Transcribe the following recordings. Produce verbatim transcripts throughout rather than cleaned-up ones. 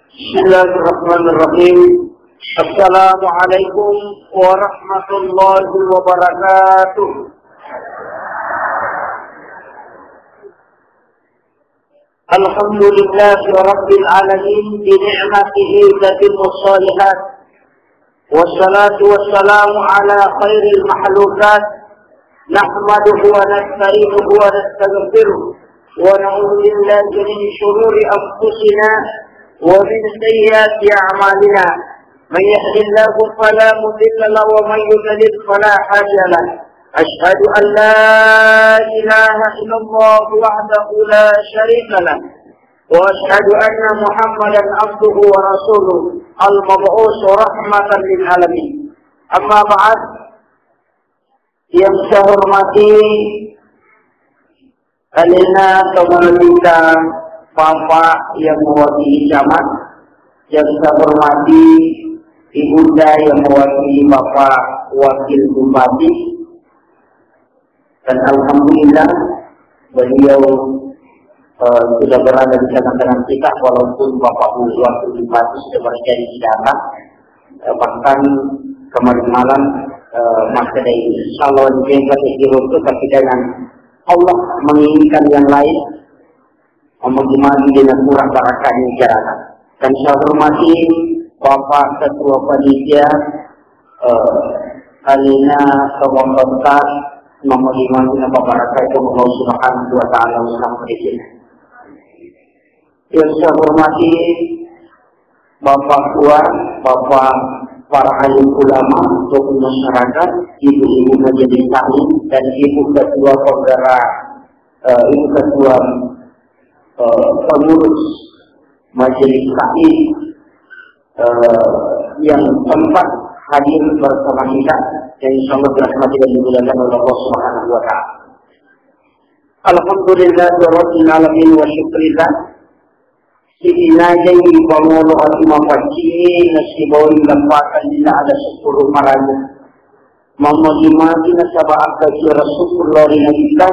Bismillahirrahmanirrahim. Assalamualaikum warahmatullahi wabarakatuh. Alhamdulillahi rabbil alamin, bi ni'matihi tatimmu shalihat. Wassalatu wassalamu ala khairil makhlukat. Nahmaduhu wa nasta'inuhu wa nastaghfiruh. Wa na'udzu billahi min shururi anfusina wa min sayyiati a'malina. Man yahdihillahu fala mudilla lahu wa man yudlil fala hadiya lahu. Asyhadu an la ilaha illallah wahdahu la syarika lah. Wa asyhadu anna Muhammadan abduhu wa rasuluh, al-mab'us rahmatan lil alamin. Amma ba'd, yang saya hormati alena tomalebbita Bapak yang mewakili camat, yang saya hormati Ibunda yang mewakili Bapak Wakil Bupati, dan alhamdulillah, beliau, eh, sudah berada di tengah-tengah kita, walaupun Bapak Wakil Bupati sudah berada di sana. Eh, bahkan kemarin malam, eh, masih ada ini. Insya Allah, ini yang kita hidup itu, tapi dengan Allah menginginkan yang lain, memuji-muji dengan murah barakahnya jalan. Dan saya hormati Bapak Ketua Panitia, eh, alena Bapak Kota, memuji-muji dengan barakah itu Allah Subhanahu wa Ta'ala, usaha di sini. Yang saya hormati Bapak Tua, Bapak para alim ulama, tokoh masyarakat, ibu-ibu majelis taklim, dan ibu ketua penggerak, eh, ibu ketua, eh, pengurus majelis taklim, eh, yang sempat hadir bersama kita, yang insya Allah dirahmati dan dimuliakan oleh Allah Subhanahu wa Ta'ala. Alhamdulillah, rabbil alamin, wa syukrillah. Sininna jai pamolo ati mapaccingi, nasibawai leppakang lina ada syukur maraja. Mammaji-maji nasaba akkaciara syukur lao ri Nabitta,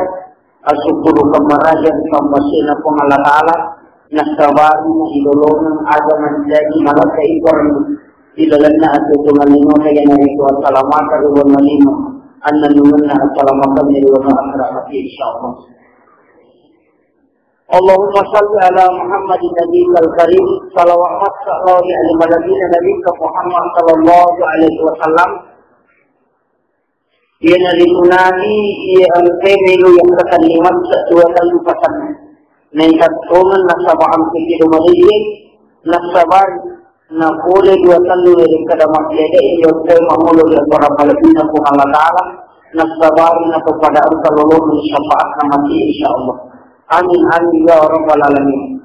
asyukur kemmaraja ri pammasena Puang Allah Ta'ala, nasabari na ilolongeng aga mancaji malakka ikorang ilalenna atutungan linota, iyanaritu assalamakang ri wenna lino, annennungenna assalamakang ri wenna akhirat mati, insyaallah. Allahumma salli ala Muhammadin nabiyikal karim, salawat massa'lawi ala malabina nabika Muhammad sallallahu alaihi wasallam. Iyanaritu nabi iya engkae melo yakkatenni massa dua tellu pasanna. Naita tongeng nasaba engka kedo madeceng, nasabari na pole dua tellu werekkada mabbiadai iya engkae mamolo ri akorang malebbina Puang Allah Ta'ala, nasabari napopada engka lolongeng syafaatna mati, insyaallah. Amin, amin, ya rabbal alamin.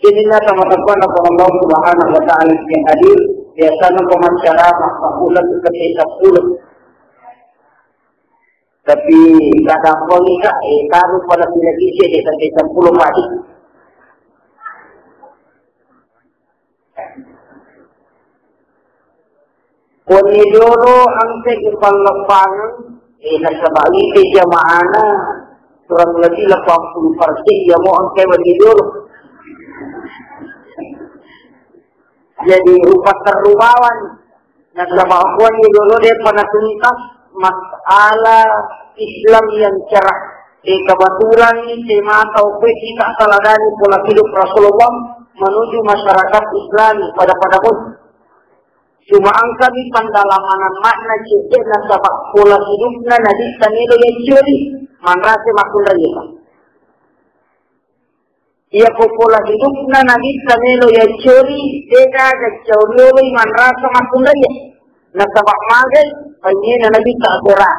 Sininna tamatakkuanna Puang Allah Subhanahu wa Ta'ala yang hadir, biasana pemaccarama makkula tu kete sepuluh. Tapi kadang kau ni kak, eh, taruh pada sila kisi, eh, sampai sepuluh mati. Wenni jolo engka ipalleppangeng, eh, nasaba ite jamaahna kurang lebih delapan puluh persen iya mo engka wenni jolo. Jadi rupa terrumawan. Nasaba wenni jolo depa natuntas masalah Islam yang cerah. Eh, kebetulan tema tau kita teladani pola hidup Rasulullah menuju masyarakat Islam pada pada pun. Cuma engkami pendalaman makna cedde nasaba pola hidupna Nabitta melo yaccori manrasa makkunraie. Iyako pola hidupna Nabitta melo yaccori, degaga caurioloi manrasa makkunraie. Nasaba magai, panyena Nabitta akora.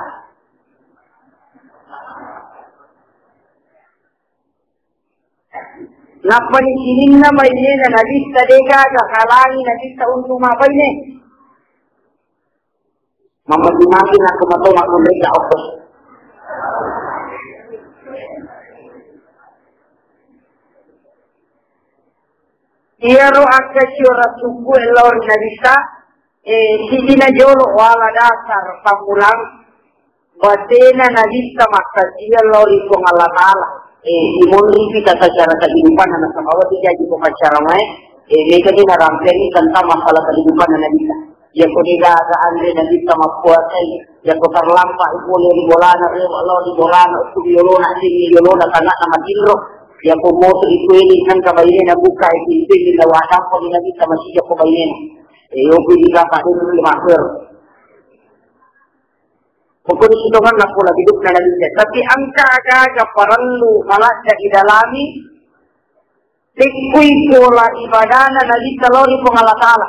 Nappani sininna bainena Nabitta, degaga halangi Nabitta untu mabbaine. Mammati-mati nakko mato makkunrai ka okko. Iyaro akka siora sukku lao ri Nabitta, eh, sidina jolo wala dasar pamulang. Batena Nabitta makkasiwiang lao ri Puang Allah Ta'ala. Eh, imonripi tata cara kehidupanna nasaba wati jaji pemaccara mae, Eh, mega ni narampengi tentang masalah kehidupan Nabitta. Yako degaga anre Nabitta mappuasai, yako terlampa pole ri bolana, rewa lao ri bolana, uku yolona, sing yolona, tanakna matinro. Yako moto iko ini nangka bainena buka, eh, pintu ini lawa dappo ni Nabitta masih yako bainena. Eh, yoku ini kapa dulu maker. Pokoknya sitongan nak pola hidupna Nabitta. Tapi engka aga-aga parellu maladda idalami, tekkui pola ibadana Nabitta lao ri Puang Allah Ta'ala.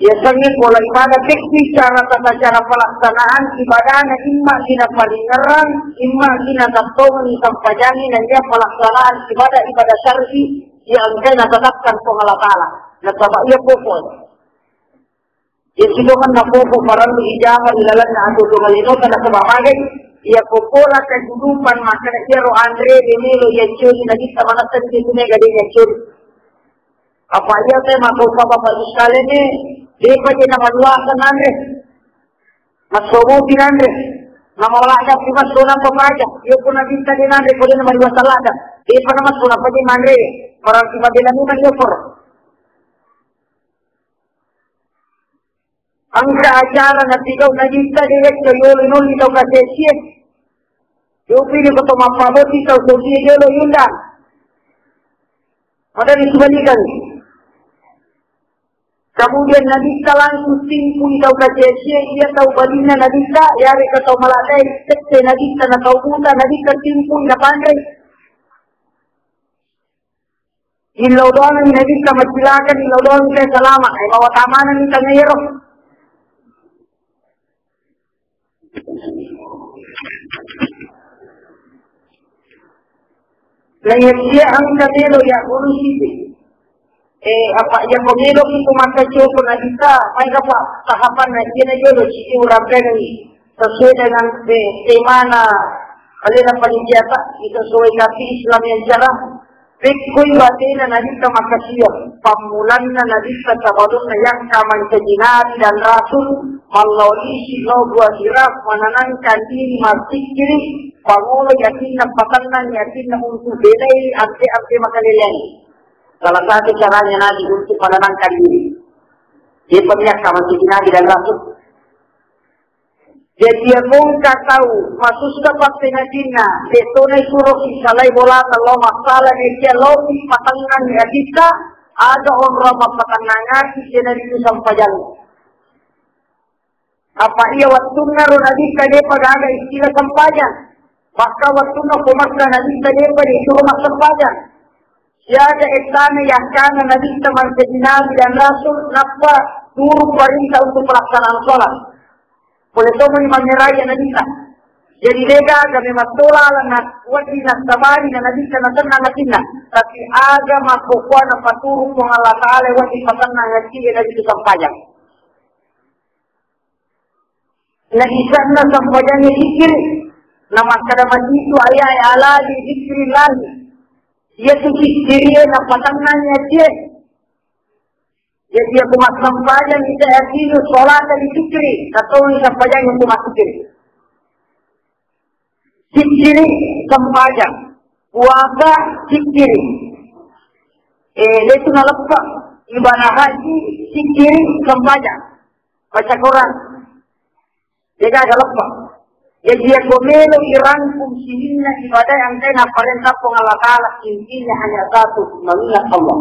Yasengnge pola ibadah, tekkui cara tata cara pelaksanaan ibadana, imma gina paringerang, imma gina tattongengi sampajangi, na iya pelaksanaan ibadah, ibadah syar'i yang engka natetapkan Puang Allah Ta'ala. Nasaba iya pokok. Iya sitongenna poko parellu ijama ri lalenna atuo-tuongeng linota, nasaba magai? Iya popola kehidupan makkeda iyaro anre de melo yaccuri Nabitta, manessa de tu mega de yaccuri. Apa iya te makkokka Bapak Ibu sekalian e, depa je namaduasa nanre. Massomopi nanre. Namawala dapi massona papaja. Iya ko Nabitta de nanre ko de namaduasa ladda. Depa namassona paja manre. Berarti mabela memang iya koro. Engka acara napigau Nabitta de wetto yolo nolli tau kasesie. Yopi de ko to mappaboti tau sosie jolo yunda. Padahal disubalikang. Kemudian Nabitta langsung timpui tau kasesie, iya tau balinna Nabitta, yarega tau maladai, tette Nabitta na tau buta, Nabitta timpui na panrei. Illau doang ni Nabitta macilaka, illau doang ni salama. Eh, bawa tamana ni tangero. Na iya sia engka melo ya urusi. Eh, apa iya ko melo itu maka cukup Nabitta, mai apa tahapan na iya na jolo ci urang pengi. Sesuai dengan te-, temana alena panitia ta, kita sesuai tapi Islam yang cerah. Pekkoi batena Nabitta makkasia, pammulanna Nabitta sabalunna yakka mancaji nabi dan rasul, mallao lisi lao gua Hira, mananangkan diri massikkiri, pangolo yakinna patennang yakinna untuk belai ampe-ampe makaleleang. Salah satu caranya Nabi untuk menenangkan diri. Dia pernah yakka mancaji nabi dan rasul. Jadi, iya ko engka tau masussa pappeneddinna, de' tona isuroki salai bolata lao massala, nekia laoki patengngang atitta, aga onrong mappatennang ati, de' naritu sampajang. Apa iya wettunna ro Nabitta de'pa gaga istilah sampajang. Maka wettunna ko Makka Nabitta de'pa disuro massempajang. Siaga ettana yakkana Nabitta mancaji nabi dan rasul, nappa turun perintah untuk pelaksanaan sholat. Pole tomani mangngerai Nabitta. Jadi, de'gaga memang tola na wedding nassabari na Nabitta natennang atinna. Tapi aga makkokkoe napaturung Puang Allah Ta'ala wedding patennang atinna Nabitta sampajang. Na isanna sampajangnge zikir, na makkada masitu ayae ala bi zikrillahi. Iyatu zikkirie napatennang atie. Jadi, iya ko massempajang ita yatinu sholata li zikri, tatoni sampajangnge ko mazzikir. Zikiri sempajang, puasa zikiri. Eh, de' tu naleppa, ibadah haji zikiri sempajang. Baca Quran. De'gaga leppa. Jadi, iya ko melo irangkum sininna ibadah yang kena parentah Puang Allah Ta'ala, intinya hanya satu, mengingat Allah.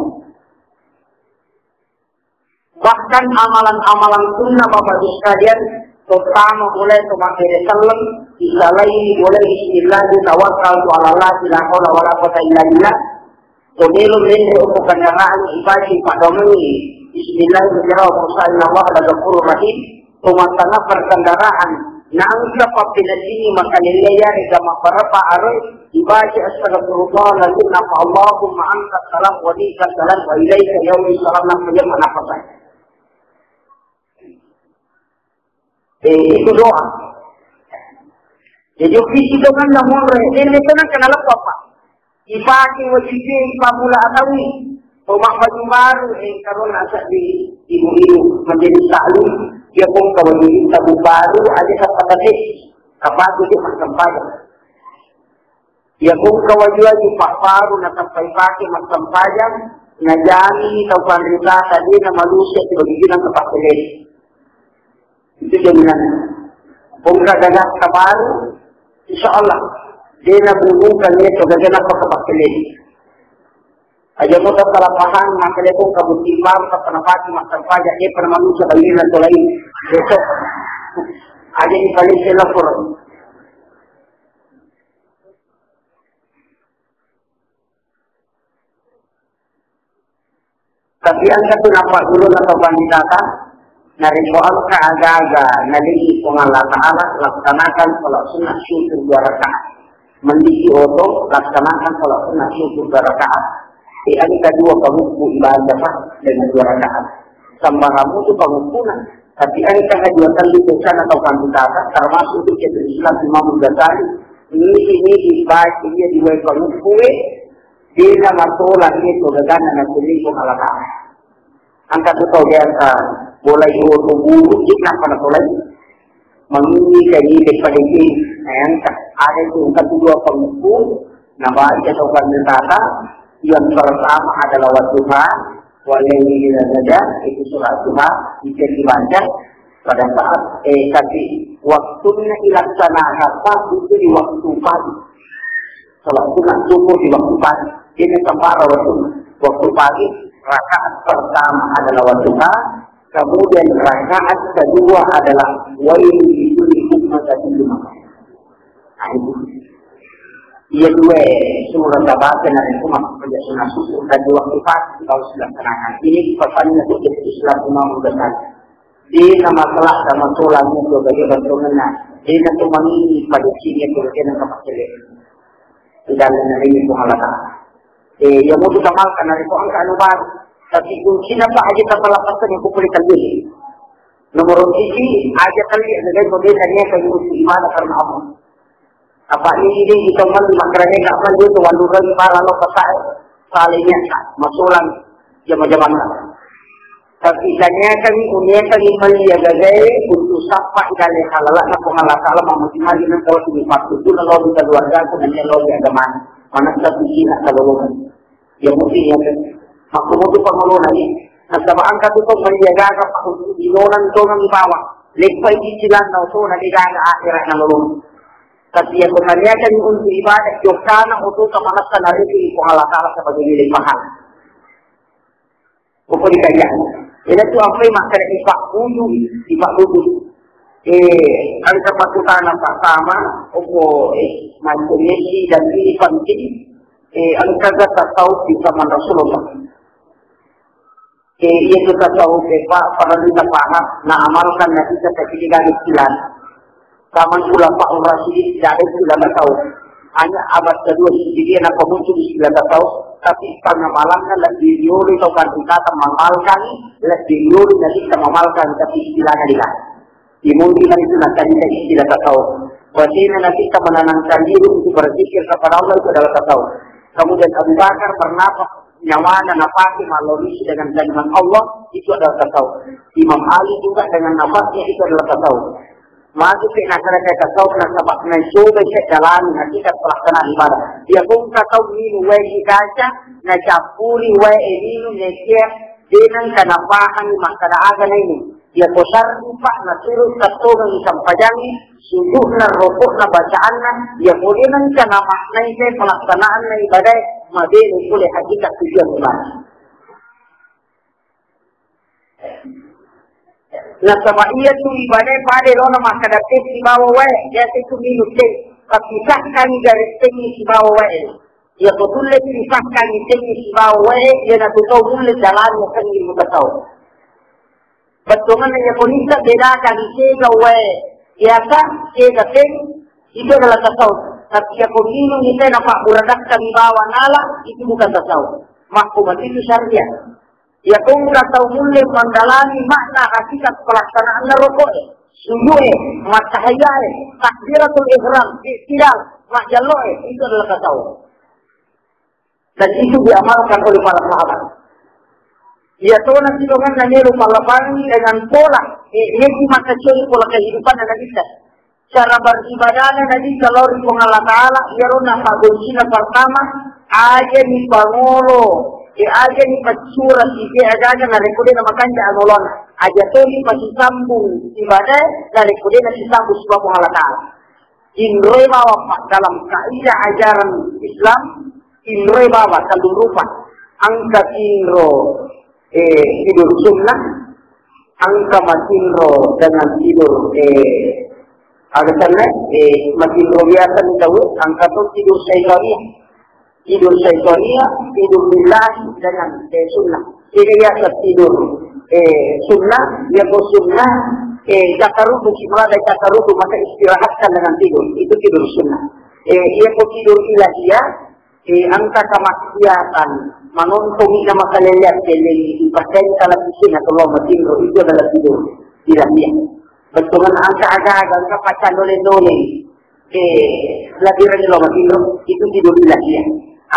Bahkan amalan-amalan sunnah, Bapak Ibu sekalian, terutama boleh to makkere selleng, isalai boleh bismillah, tawakkaltu ala Allah, la haula wala quwwata illa billah. Tomelo menre okko kendaraan, ibaca paddoangengngi, bismillahirrahmanirrahim, innallaha laghafurur rahim. Tomattana perkendaraan, naengka pappeneddingi makalellei yarega mabbarabba aroi, ibaca astagfirullahaladzim, nappa Allahumma anta salam wa minka salam wa ilaika yaudus salam, nappa jemma nappa sae. Eh, itu doa. Jadi, ofisi itu kan nggak mau, eh, ini itu kan kena lepas, Pak. Ipake wajib ipammula ataui. Toma baju baru, eh, karona asa di ibu-ibu menjadi taklim, dia pun kalau jadi tabu baru aja kata tadi, kapatu dia makan pajak. Iya, kongka waju-waju papparu natappai pake massempajang, najami tau panritata de namalusia tu bagigina ke pakkele. Itu jaminan. Kongka gaga kabaru, insya Allah de nabungkang itu gaga napa ke pakkele. Aja mo salah paham, makanya kongka bukti baru tak pernah pake massempajang, de pernah malusia bagigina tu lain. Besok aja di Malaysia lapor. Tapi engka tu nappa guru atau panditata, narekko engka aga-aga nalingi Puang Allah Ta'ala, laksanakan sholat sunnah syukur dua rakaat. Mendiki oto, laksanakan sholat sunnah syukur dua rakaat. E, engka dua pangukku ibadah, Pak, dengan dua rakaat. Sambaramu tu pangukkuna. Tapi engka dua kali bencana atau panditata, termasuk tu Syekhul Islam Imam Ghazali, ini, ini dibaca dia dua pangukku, e, Dena matola iya to gagana na tuli ko malaka. Angka tu tau biasa bolai oto bulu, jik napa na tolai. Mangini kani pada jik. Nah, angka ada itu, angka tu dua pangukku, na baca tau kan tata, yang pertama adalah wadduha, walaili idza saja, itu surat duha, bisa dibaca pada saat, eh, tapi waktunya ilaksanakan, pas itu di waktu pagi. Sholat sunnah subuh di waktu pagi. Ini sembara waktu, waktu pagi, rakaat pertama adalah wadduha, kemudian rakaat kedua adalah wailul likulli humazatil lumazah. Nah, itu. Iya, dua surat tabaca na itu masuk kerja sunnah subuh dan di waktu pagi kita harus laksanakan. Ini pesannya untuk Islam Imam Ghazali. Dena masalah sama solang itu bagi bantunganna. Dena tu mangini pada sini itu kena kapakele. Tidak ada ini Tuhan Allah Ta'ala. Eh, yang mau kita makan dari Tuhan ke anu baru. Tapi kuncinya apa aja kita lapaskan yang kumpul kali. Nomor siji aja kali ada dari kode tanya ke ibadah karena Allah. Apa ini, ini kita mandi makarane kapan dia tu walu kali para lo pakai salingnya masulang jama-jama. Tapi tanya kami, unia kami mandi ya gagai untuk sapa idale halala na Tuhan Allah Ta'ala mau mati mandi na kalau ini waktu tu na lo di keluarga aku dan lo di agama. Mana kita sih nak kalau lo. Ya mungkin ya kan. Aku mau tu pengelola ni. Nasaba angka tu kau menjaga apa untuk di nonang tongang bawa. Lepai di jalan tau tu na digaga akhirat na lolong. Tapi ya kau niakan untuk ibadah, jokkana untuk kamanasa na rezeki ko Allah Ta'ala sebagai nilai pahala. Pokok dikaya. Ina tu apa yang makan ipak buyu, ipak buyu. Eh, angka patutana pertama, opo, eh, macam Messi dan ini penting, eh, angka tasawuf di zaman Rasulullah. Eh, iya tu tasawuf, eh, Pak, parellu napaham, na amalkan na kita tapi tidak istilah. Zaman Khulafaur Rasyidin tidak ada istilah tasawuf. Hanya abad kedua Hijriah napa muncul istilah tasawuf, tapi pengamalannya lebih rioli tau kan kita mengamalkan, lebih rioli na kita mengamalkan, tapi istilahnya tidak. Di mungkin itu nanti kita istilah tasawuf. Berarti nanti kita menenangkan diri untuk berzikir kepada Allah itu adalah tasawuf. Kemudian Abu Bakar bernapas nyawana napake malorisi dengan kalimat Allah, itu adalah tasawuf. Imam Ali juga dengan nafasnya, itu adalah tasawuf. Maka kita nak kena tasawuf, nasaba mencoba saya jalani hakikat pelaksanaan ibadah. Dia pun tasawuf minum wae di kaca, na campuri wae minum, nekia, denang kana pahami makkada aga na ini. Iya ko sarri, Pak, nasuru tattongengi sampajangnge, sujudna, rokokna, bacaanna, iya ko de nengka namaknai te pelaksanaanna ibadae, mabene pole hakikat tujuan ibadah. Nasaba iya tu ibadae pade lona makkada te sibawa wae, biasa itu minum te, tapi sahkangi garis tengngi sibawa wae. Iya ko tulle pisahkangi tengngi sibawa wae, iya natu tau mulle jalani tengngi mutasau. Bettuanna iya ko nisa bedakan siaga wae biasa, siaga teng, itu adalah tasawuf. Tapi iya ko minum itu na pabburadakka mi bawa nala, itu bukan tasawuf. Makko mati itu syariat. Iya ko engka tau mulle mandalani makna hakikat pelaksanaan roko'e, sujue, mattahiyae, takbiratul ihram, iktidal, majjalloe, itu adalah tasawuf. Dan itu diamalkan oleh para sahabat. Iya tona sidonganna melo pallapangi dengan pola, eh, yaki makkacoi pola kehidupan anak kita. Cara beribadahna Nabitta lao ri Puang Allah Ta'ala, iyaro napaggonsina pertama, ajani pangolo, e, ajani paccura sike agaga narekko de' namakanja angolona. Aja toni pasisambung ibadah narekko de' nasisambung sibawa Puang Allah Ta'ala. Tinroi bawang, Pak, dalam kaidah ajaran Islam, tinroi bawang, tellu rupa. Engka tinro, eh, tidur sunnah, engka matinro dengan tidur, eh, aga senna, eh, matinro biasa ni tau, engka to tidur syaitania. Tidur syaitania, tidur billahi dengan, eh, sunnah. Jadi biasa tidur, eh, sunnah, ya ko sunnah, eh, cakarudu, si mulai dari cakarudu, maka istirahatkan dengan tidur. Itu tidur sunnah. Eh, ya ko tidur ilahiyah, eh, engka kemaksiatan, menonton nama kalelean, kelele, ipakai televisi, atau lo matinro, itu adalah tidur ilahiyah. Bettuanna engka aga-aga, engka paccandoleng-doleng. Eh, labirangi lo matinro, itu tidur ilahiyah.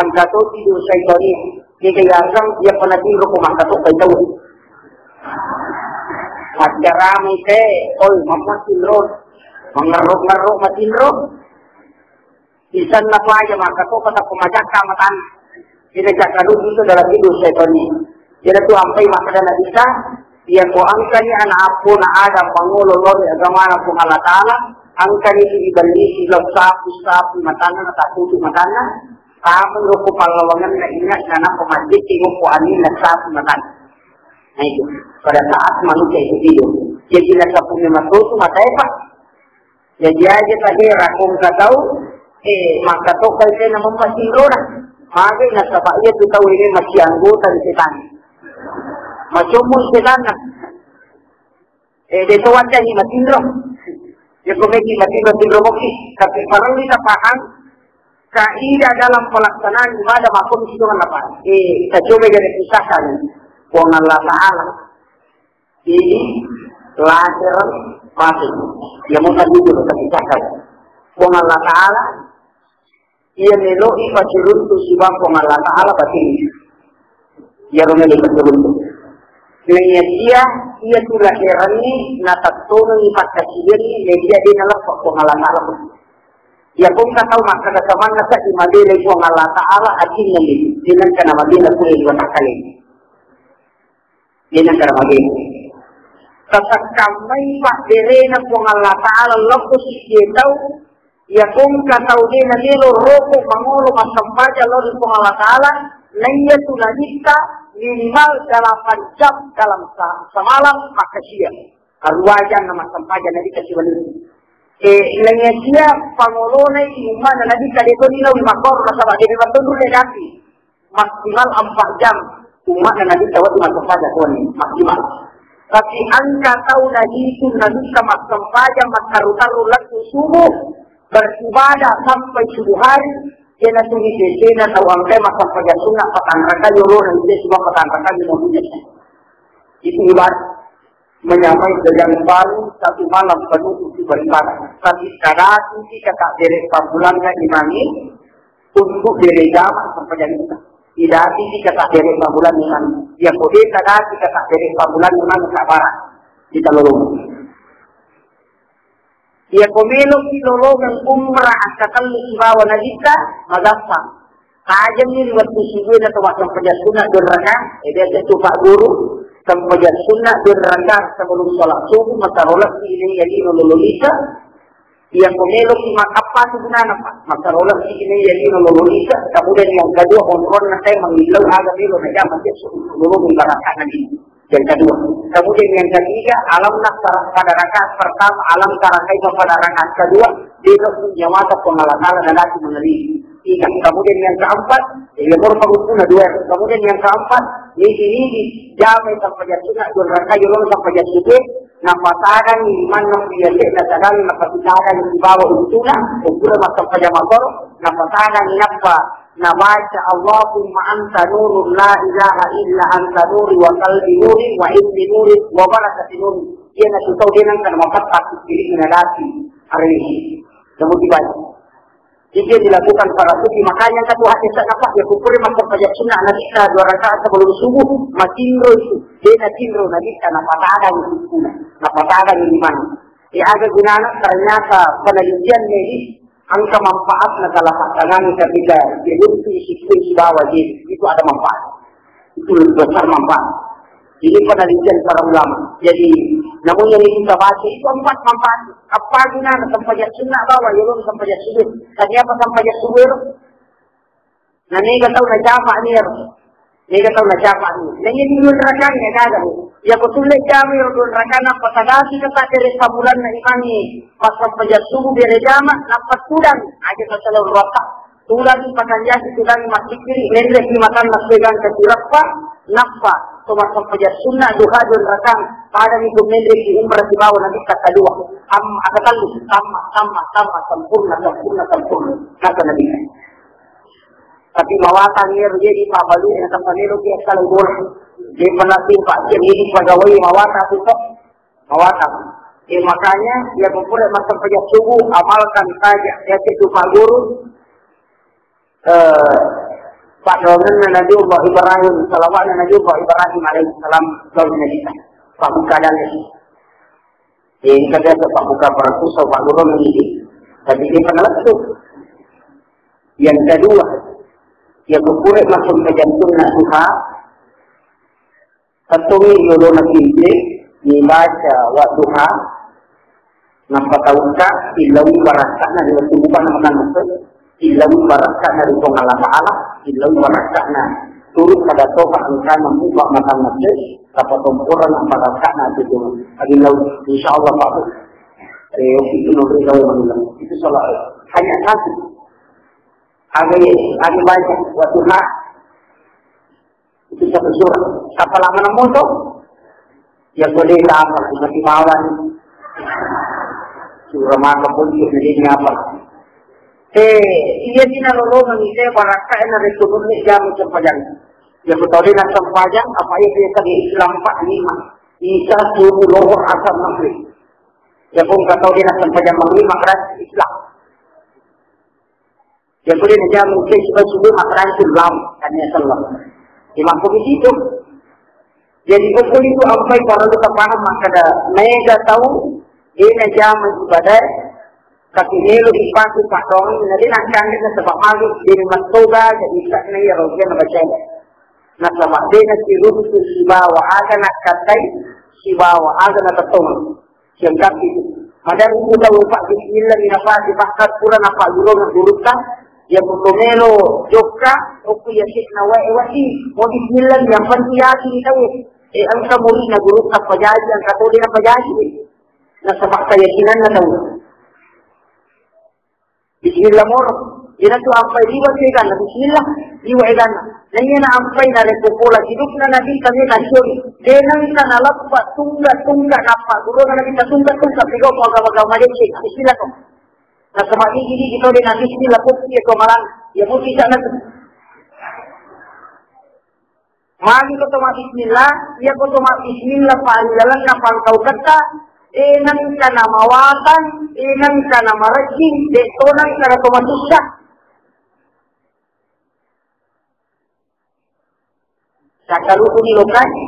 Engka to tidur syaitania. Kega yaseng, iya pernah tinro ko makka to pai tau. Maccaramai te, oi, mamma tinro. Mengeruk-ngeruk matinro. Isanna paja makka to kata pemajakka matan. Ina cakkarudu itu adalah tidur syaitania. Jadi tu ampai makkeda Nabitta, iya ko engkani anak appona Adam mangolo lao ri agamana Puang Allah Ta'ala, engkani tu ibellisi lao sapu-sapu matanna, takutu matanna, tameng ro ko pallawangenna inna, nanappa majjekki ko aninna sapu matanna. Nah itu, pada saat manusia itu tidur. Jadi nasapuni matotu matae, Pak. Jadi aja tadi rakong katau, eh, maka to kai tena memasinrona. Mage nasaba iya tu tau ini masih anggota di setan. Macommo setan. Eh, de to wajangi matinro. Ya ko megi matinro, tinro moki. Tapi parellu kita paham kaidah dalam pelaksanaan ibadah makom itu dengan apa? Eh, kita coba jadi pisahkan. Puang Allah Ta'ala. Ini lahir batin. Iya muka jujur, tapi cakap. Puang Allah Ta'ala, iya melo'i pacuruntu siba Puang Allah Ta'ala batin. Iya ro melo'i pacuruntu. Naiya sia, iya tu lahiranni, natattongengi pakkasiwianni, naiya de' naleppa Puang Allah Ta'ala. Iya pun kata makkada samanna sa imabelai Puang Allah Ta'ala, atinna ni, dinengka namabela kule dua takale. Iyanengka namagena. Tasekkammai pabberena Puang Allah Ta'ala loko sijie tau, iya kongka tau de namelo roko mangolo massempajang lao ri Puang Allah Ta'ala, naiya tu nabitta minimal delapan jam dalam sa-, semalam makkasiwiang. Aruwa jang na massempajang nabitta sibawa. Eh, naiya sia pangolona i ummana nabitta de toni nawi makkoro nasaba de memang tondure dati. Maksimal empat jam. Umma'na Nabitta wettu massempajang toni, maksimal. Tapi engka tau nabitu Nabitta massempajang makkaru-karu lettu subuh, beribadah sampai subuh hari, iyanatu sesena tau engkai massempajang sunna patang rakaat yolona ide subuh patang rakaat lima belas. Itu ibadah. Menyamai dengan baru satu malam penuh untuk beribadah. Tapi kadati kita tak bere pambulanna imangi untuk bere jama sampai jadi kita. Tidak kita tak bere pambulan imangi. Ya kode kadati kita tak bere pambulan imangi tak barang. Kita lolong. Iya ko meloki lolongeng umrah akkatellu sibawa Nabitta, magampang. Tajenni ri wettu subuhna to massempajang sunna dua rakaat, eh, biasa tu Pak Guru, sempajang sunna dua rakaat sebelum sholat subuh, massaro lebbi naiya lino lolo lisa. Iya ko meloki makkappa tu gunana, Pak, massaro lebbi naiya lino lolo lisa, kemudian yang kedua onronna saya mengillau aga melo najama dia subuh lolo barakana di Yang kedua. Kemudian yang ketiga, alam nasrah pada rakaat pertama, alam tara kaifa pada rakaat kedua, dia nyawata Puang Allah Ta'ala dan lagi mengelilingi. Tiga. Kemudian yang keempat, ya, baru pengumpulnya dua. Kemudian yang keempat, ini, ini di jamai sampai jatuh, dua rakaat, yolong sampai jatuh, napa sadang iman, napa biasa, napa sadang, napa sadang, di bawah untuna, ukuran masa pajama koro, napa sadang, napa Nabaca, "Allahumma anta nurun la ilaha illa anta nuri wa qalbi nuri wa ilmi nuri wa barakati nuri." Iyanatu tau de nengka namapatta ku kiri nadati areng. Namu dibaca. Itu yang dilakukan para sufi. Makanya satu hadis kenapa ya kukuri massempajang sunnah Nabitta dua rakaat sebelum subuh, matinro itu. De natinro Nabitta, napatadang itu. Napatadang iman. Iya, aga gunana? Ternyata penelitian medis engka manfaatna kalau pasangan ketika diruntu sikku sibawa, jadi itu ada manfaat. Itu lebih besar manfaat. Ini penelitian para ulama. Jadi, namun yang kita baca itu empat manfaat. Apa gunana sempajang sunnah bawa, ya, sempajang subuh. Tadi apa sempajang subuh? Na mega tau nacapai iyaro. Mega tau nacapai. Na iya dua rakaat ya gaga. Iya ko tulle jami ro dua rakaat, nappa tagasi kata dari sabulan na imangi. Pas sempajang subuh bere jama, nappa tudang. Aja kata lo rota. Tudang pakanjaki, tudang masikiri, menre di makan nasi gan ke sirappa, nappa. To massempajang sunnah duha dua rakaat. Pada ni ko menre di umrah di bawah nabi kata dua. Am, kata lu, tama, tama, tama, sempurna, sempurna, sempurna. Kata nabi. Tapi mawatang iyaro jadi pabbalu na tappa melo ki assala bola. Jadi pernah timpa, jadi pegawai mawatang tu kok. Mawatang. Eh, makanya, iya ko pura massempajang subuh, amalkan saja. Ya, itu Pak Guru, eh, paddoangenna Nabi Allah Ibrahim, salawatna Nabi Allah Ibrahim alaihi salam, kalau Nabi. Pak buka dalil. Eh, ini kan biasa Pak buka para susah, Pak Guru ini. Tapi dia pernah lesu. Yang kedua, iya ko pura massempajang sunnah duha, tettongi yolona pinre, dibaca Wadduha, nappa tawakka, illaui barakka'na ri wettu buka na makan nasi, illaui barakka'na ri Puang Allah Ta'ala, illaui barakka'na turut pada toha engkana muba makan nasi, tappa tomporang barakka'na ati tu. Adi lau, insya Allah, Pak. Eh, itu nuri lau. Itu salah. Hanya satu. Agi, agi baca, Wadduha. Itu satu surah. Apa lama nemu tu? Ya boleh tak apa, cuma timawan. Surah maka pun jadi apa? Eh, iya, dina lolongan itu barakka ena returunnya jam sempajang. Ya betul, dina sempajang, apa iya biasa di Islam empat lima. Isa, subuh, lohor, asar, maghrib. Ya pun kata dina sempajang maghrib, maka Islam. Jadi, dia menjadi sebab sudah makan lam, kan ya, salah. Imam komisi itu. Jadi, hukum itu apa yang perlu kita paham, maka ada mega tahu, dia nak jamin ibadah, tapi melo dipakai pak dong, nanti nak cari ke sebab malu, dia nak toga, jadi tak naik rogen apa cari. Nah, sebab dia nak sirus tu sibawa aga nak katai, sibawa aga nak tetong. Siangkappi tu. Maderri mutau pa bismillah, minapati pakkat pura napaggurunna gurutta. Iya ko melo jokka, okko iya se'na wae wedding. Mo bismillah, yang penting yakin tau. Eh, engka muridna gurutta pajaji, engka todi napajaji. Nasaba keyakinanna tau. Bismillah moro. Iyana tu ampai liwa tu eganna, bismillah, liwa eganna. Na iyana ampai narekko pola hidupna Nabi, kami tasiori. De nengka naleppa tungga-tungga, nappa gurona Nabi tatungga-tungga, pigau pau gawa-gawa madeceng. Bismillah to. Nasaba gigi-gigi to de na bismillah, kopi to malang. Ya, mau tidak nanti. Magi ko to mabbismillah, iya ko to mabbismillah, parilalenna pangkauketta, de nengka namawatang, de nengka namarejjing, de to nengka na to masussa. Sakaluku di lokasi.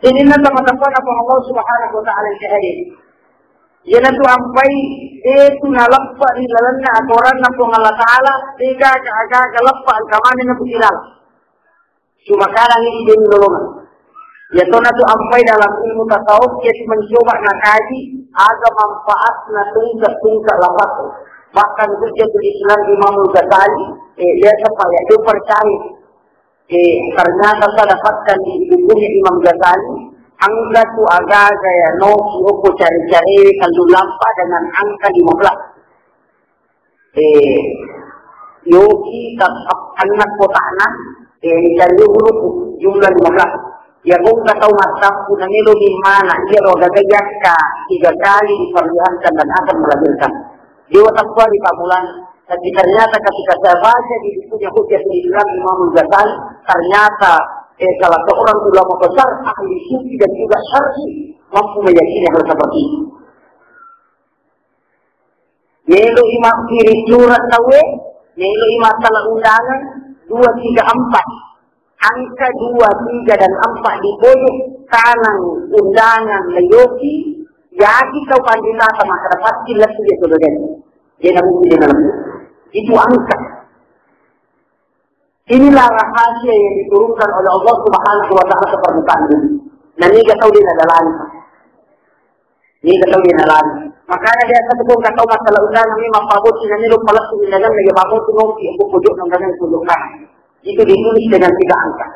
Sininna teman-teman apa Allah Subhanahu wa Ta'ala yang hadir. Iyana tu ampai de tu naleppa ri lalenna atoranna Puang Allah Ta'ala, de gaga aga-aga leppa engka manenna kutilala. Cuma kadang ini dia lolongan. Ya tona tu ampai dalam ilmu tasawuf, dia tu mencoba nakaji aga manfaatna tungka-tungka lapat. Bahkan Hujjatul Islam Imamul Ghazali, eh, dia sampai dia percaya. Eh, ternyata saya dapatkan di bukunya Imam Ghazali, angka tu aga-aga ya no, okko cari-cari kalau lampa dengan angka lima belas. Eh, yoki tetap anak kotakna, eh, cari guru jumlah lima belas. Ya, kau nggak tahu mataku, namelo di mana, iya roda gayakka tiga kali diperlihatkan dan akan melahirkan. Dia otak gua di Pamulang. Tapi ternyata ketika saya baca di bukunya Hujjatul Islam Imamul Ghazali, ternyata, eh, salah seorang ulama besar, ahli sufi dan juga syar'i, mampu meyakini hal seperti itu. Melo'i mabbiri surat tauwe, melo'i mattala undangan, dua, tiga, empat. Angka dua, tiga, dan empat di pojok kanan undangan leyoki, yaki tau panritata makkeda pasti lettu je sudah den. Dia nabuki dia dalam. Itu angka. Inilah rahasia yang diturunkan oleh Allah Subhanahu wa Ta'ala ke permukaan bumi. Nah, ini gak tahu dia ada lagi. Ini gak tahu dia ada lagi. Makanya dia satu pun gak tahu masalah undangan ini, maka bocil ini lupa lesu undangan lagi, maka bocil ngopi, aku pojok undangan pojok kanan. Itu ditulis dengan tiga angka.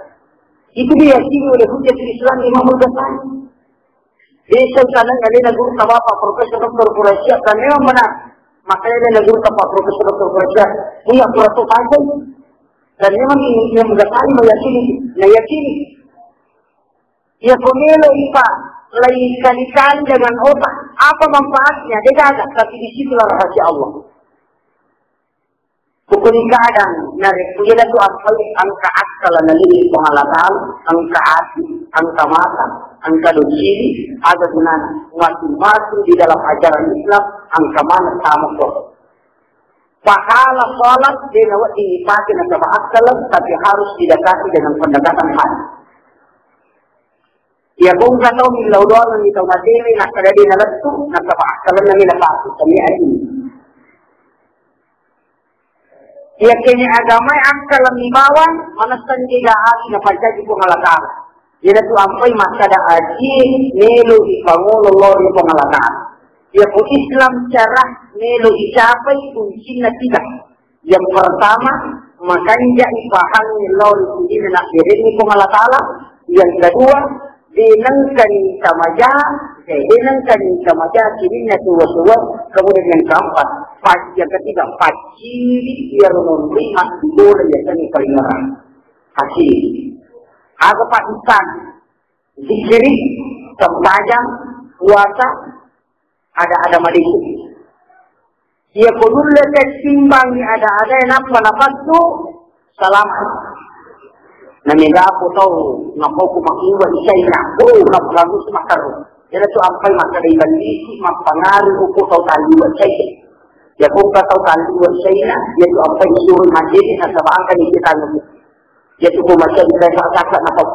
Itu diyakini oleh hujjah Islam Imam Ghazali. Desa sana alena gurutta Bapak Profesor Doktor Quraisy, dan memang benar. Makanya alena gurutta Pak Profesor Doktor Quraisy punya surat tajam. Dan memang ini yang Ghazali meyakini, meyakini. Ya, ko melo ipa lai kali-kali dengan otak, apa manfaatnya? Dia gagal, tapi di situlah rahasia Allah. Pokoknya kadang narekko iyana tu akal, engka akal nalini Puang Allah Ta'ala, engka ati, engka mata, engka docili, aga gunana? Masing-masing di dalam ajaran Islam engka maneng sama kok. Pahala salat de nawedding ipake nasaba akal, tapi harus didekati dengan pendekatan hati. Iya, ko engka tau millau doang ni tau matewe, nakkeda de nalettu, nasaba akkalenna mi napake, tania ini. Iya, kene agamae akkaleng mi bawang, manessani de ga ati napancaji Puang Allah Ta'ala. Iyanatu ampai makkeda aji melo ipangolo lao ri Puang Allah Ta'ala. Iya, ko Islam cara melo icapai kuncinna tiga. Yang pertama, makanjai pahangnge lao ri sininna nabberengngi Puang Allah Ta'ala. Yang kedua, denengkani tamaja, eh, denengkani tamaja sininna tuwa-tuwa. Kemudian yang keempat, pa-, yang ketiga, paccili iyaro nonroi maddudona yasengnge paringerang. Paccili. Aga padduttan? Zikiri, sempajang, puasa, ada-ada madeceng. Iya, ko nulle tessimbangi ada-ada e nappa napattu, selamat. Na mega ko tau, napoko makiwa isai na, oh, napoko makarro. Jadi tu ampai makkeda iballisi, mappangaru ko tau taliwa isai. Ya ko tau taliwa isai na, ya tu ampai suruh majeni, nasaba angka ni kita. Iya tu ko macai, cakka napau.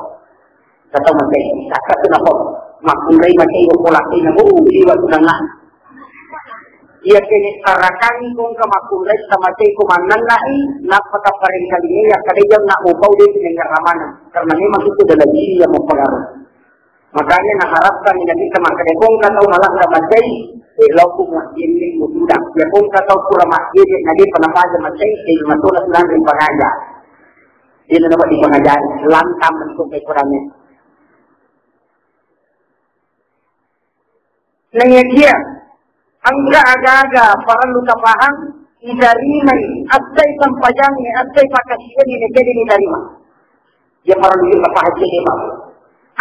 Kata macai, cakka tu napau. Makkunrai macai ko polaki na, oh, di waktu nengah. Iya kene tarakangi ko engka makkunrai ta macai ko mannennai, nappa taparengkalingai, ya kada iya na upau de tu nengah ramana. Karena memang itu adalah jin yang mempengaruhi. Makanya naharapkan Nabitta makkeda, ko engka tau malakka macai, eh, lao ku muaddini mutuda. Ya ko engka tau pura maddini, na depa napaja macai, eh, matola tu lanri pangaja. Dena nawedding dipangajari, lantang bentuk ekorannya. Naiyakia engka aga-aga parellu tapahang, itarimai, assai sempajangnge, assai pakkasiwiangnge, nakedi nitarima. Iya parellu juga tapahang cedde, Pak.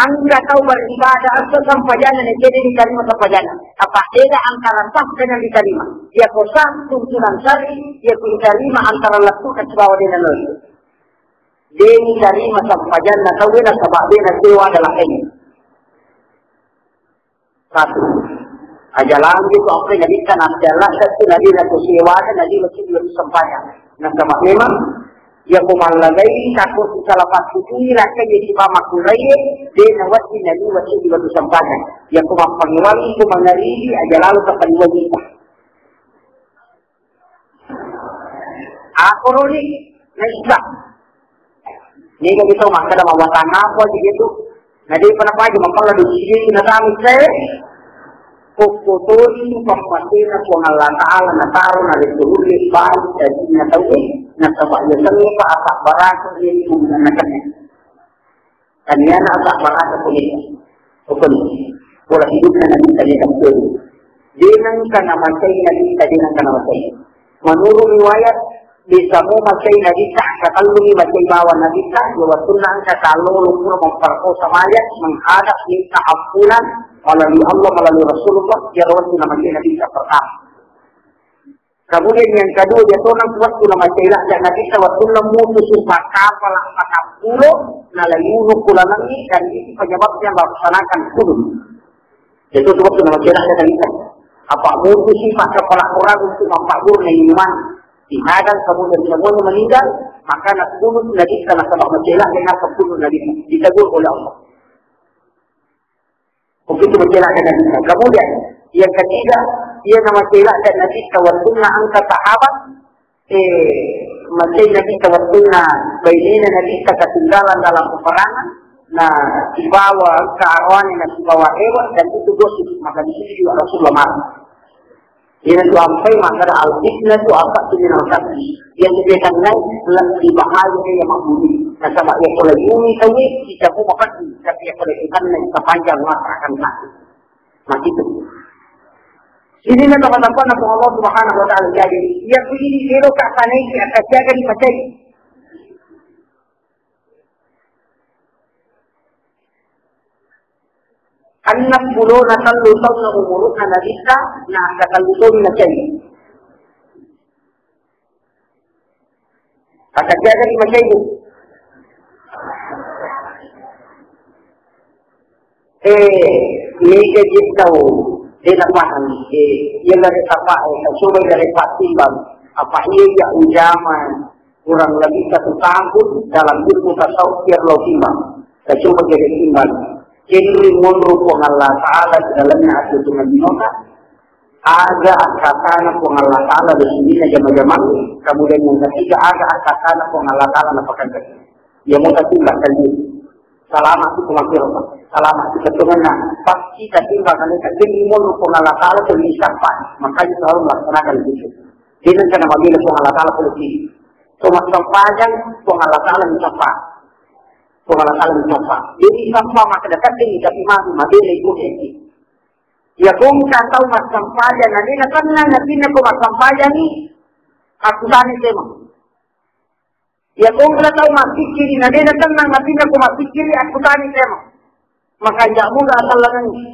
Engka tau beribadah, assai sempajanna, nakedi nitarima sempajanna. Apa eda antara sah dengan diterima. Iya ko sah tuntunan syar'i, iya ko diterima antara lettu kasibawa dena nol. Deni tarima sempajanna tau dena, sebab dena sewa adalah ini. Satu. Aja lanjut tu apa yang Nabitta, Nabitta Allah satu, Nabitta tu sewa, Nabitta tu sempajang. Nasaba memang, iya ko mallagai, takut salah pasti tu, raka iya sipa makkunrai, de nawedding Nabitta tu sempajang. Iya ko mappangiwangi, ko mangaribi, aja lalu kapaniwangi. Akoroni naissa. Niga kita makkeda mawatang apa aja gitu. Na depa napaja mapella doci natami se. Kokko toni tu pappattena Puang Allah Ta'ala nataro na lettu rulle bali dagingna tauwe, nasaba iya sengngepa asabbaraka iya tu nakenna. Taniana asabbaraka punika. Rukun. Pola hidupna Nabitta de nakkeda. De nengka namacai Nabitta, de nengka namacai. Menurut riwayat, bisa mo macai Nabitta, angka tellumi macai bawang Nabitta, ya wettunna engka kallolo pura memperkosa mayat, menghadap minta ampunan melalui Allah, melalui Rasulullah, ya wettu namacai Nabitta pertama. Kemudian yang kedua, dia tonang waktu namacai ladda Nabitta, wettunna mutu sumpah kapala patappulo, nalai unu kulanangi, dan itu penyebabnya melaksanakan hudud. Itu waktu namacai ladda Nabitta. Apa mutu sifat kepala orang untuk mampaguru na iman. Di hadang kemudian semuanya meninggal, maka nak kunut Nabi karena sebab mencelak dengan kunut Nabi ditegur oleh Allah. Begitu mencelak Nabi. Kemudian yang ketiga, ia nama celak dan Nabi kawan sunnah angkat sahabat, eh, maccai Nabitta wettunna bainena Nabitta ketinggalan dalam peperangan, na sibawa kearoane na sibawa ewa, dan itu gosip, maka di situ juga Rasulullah marah. Ina tu ampai makkada al fitnah tu apa tu minal kasbi. Yang kita kenal lebih bahaya dia yang makbudi. Nasaba yang kalau bumi tahu kita pun makan, tapi yang kalau kita naik sepanjang masa akan sakit. Makitu. Sininna tama-tamana Puang Allah Subhanahu wa Ta'ala. Jadi, iya ku ini ero ka tanai ki akan jaga di macai. Annang pulona tellu taunna umuruna Nabitta, na angka tellu taunna cai. Akan jaga di macai. Eh, mega je tau, de napahami. Eh, iya lare tapa, eh, coba lare patimbang. Apa iya ya ujama kurang lebih satu tahun dalam ilmu tasawuf biar lo timbang. Kita coba jadi timbang. Jadi monro Puang Allah Ta'ala di dalamnya atuh dengan binona. Aga akkatana Puang Allah Ta'ala di sini jama-jama. Kemudian yang ketiga, aga akkatana Puang Allah Ta'ala napakan. Ya mau tadi bahkan dia. Salama tu kumakiro. Salama tu keturunan. Pasti tadi bahkan dia tadi mau Puang Allah Ta'ala tu bisa apa. Makanya selalu melaksanakan itu. Dia rencana mabila Puang Allah Ta'ala politik. Cuma sempajan Puang Allah Ta'ala bisa apa. Puang Allah Ta'ala bisa apa. Jadi bisa apa maka dekat ini tapi mati mabila itu. Iya ko engka tau massempajang na de natennang atinna ko massempajangi, akkutani temo. Iya ko engka tau massikkiri na de natennang atinna ko massikkiri, akkutani temo. Makanja muga atallangengngi.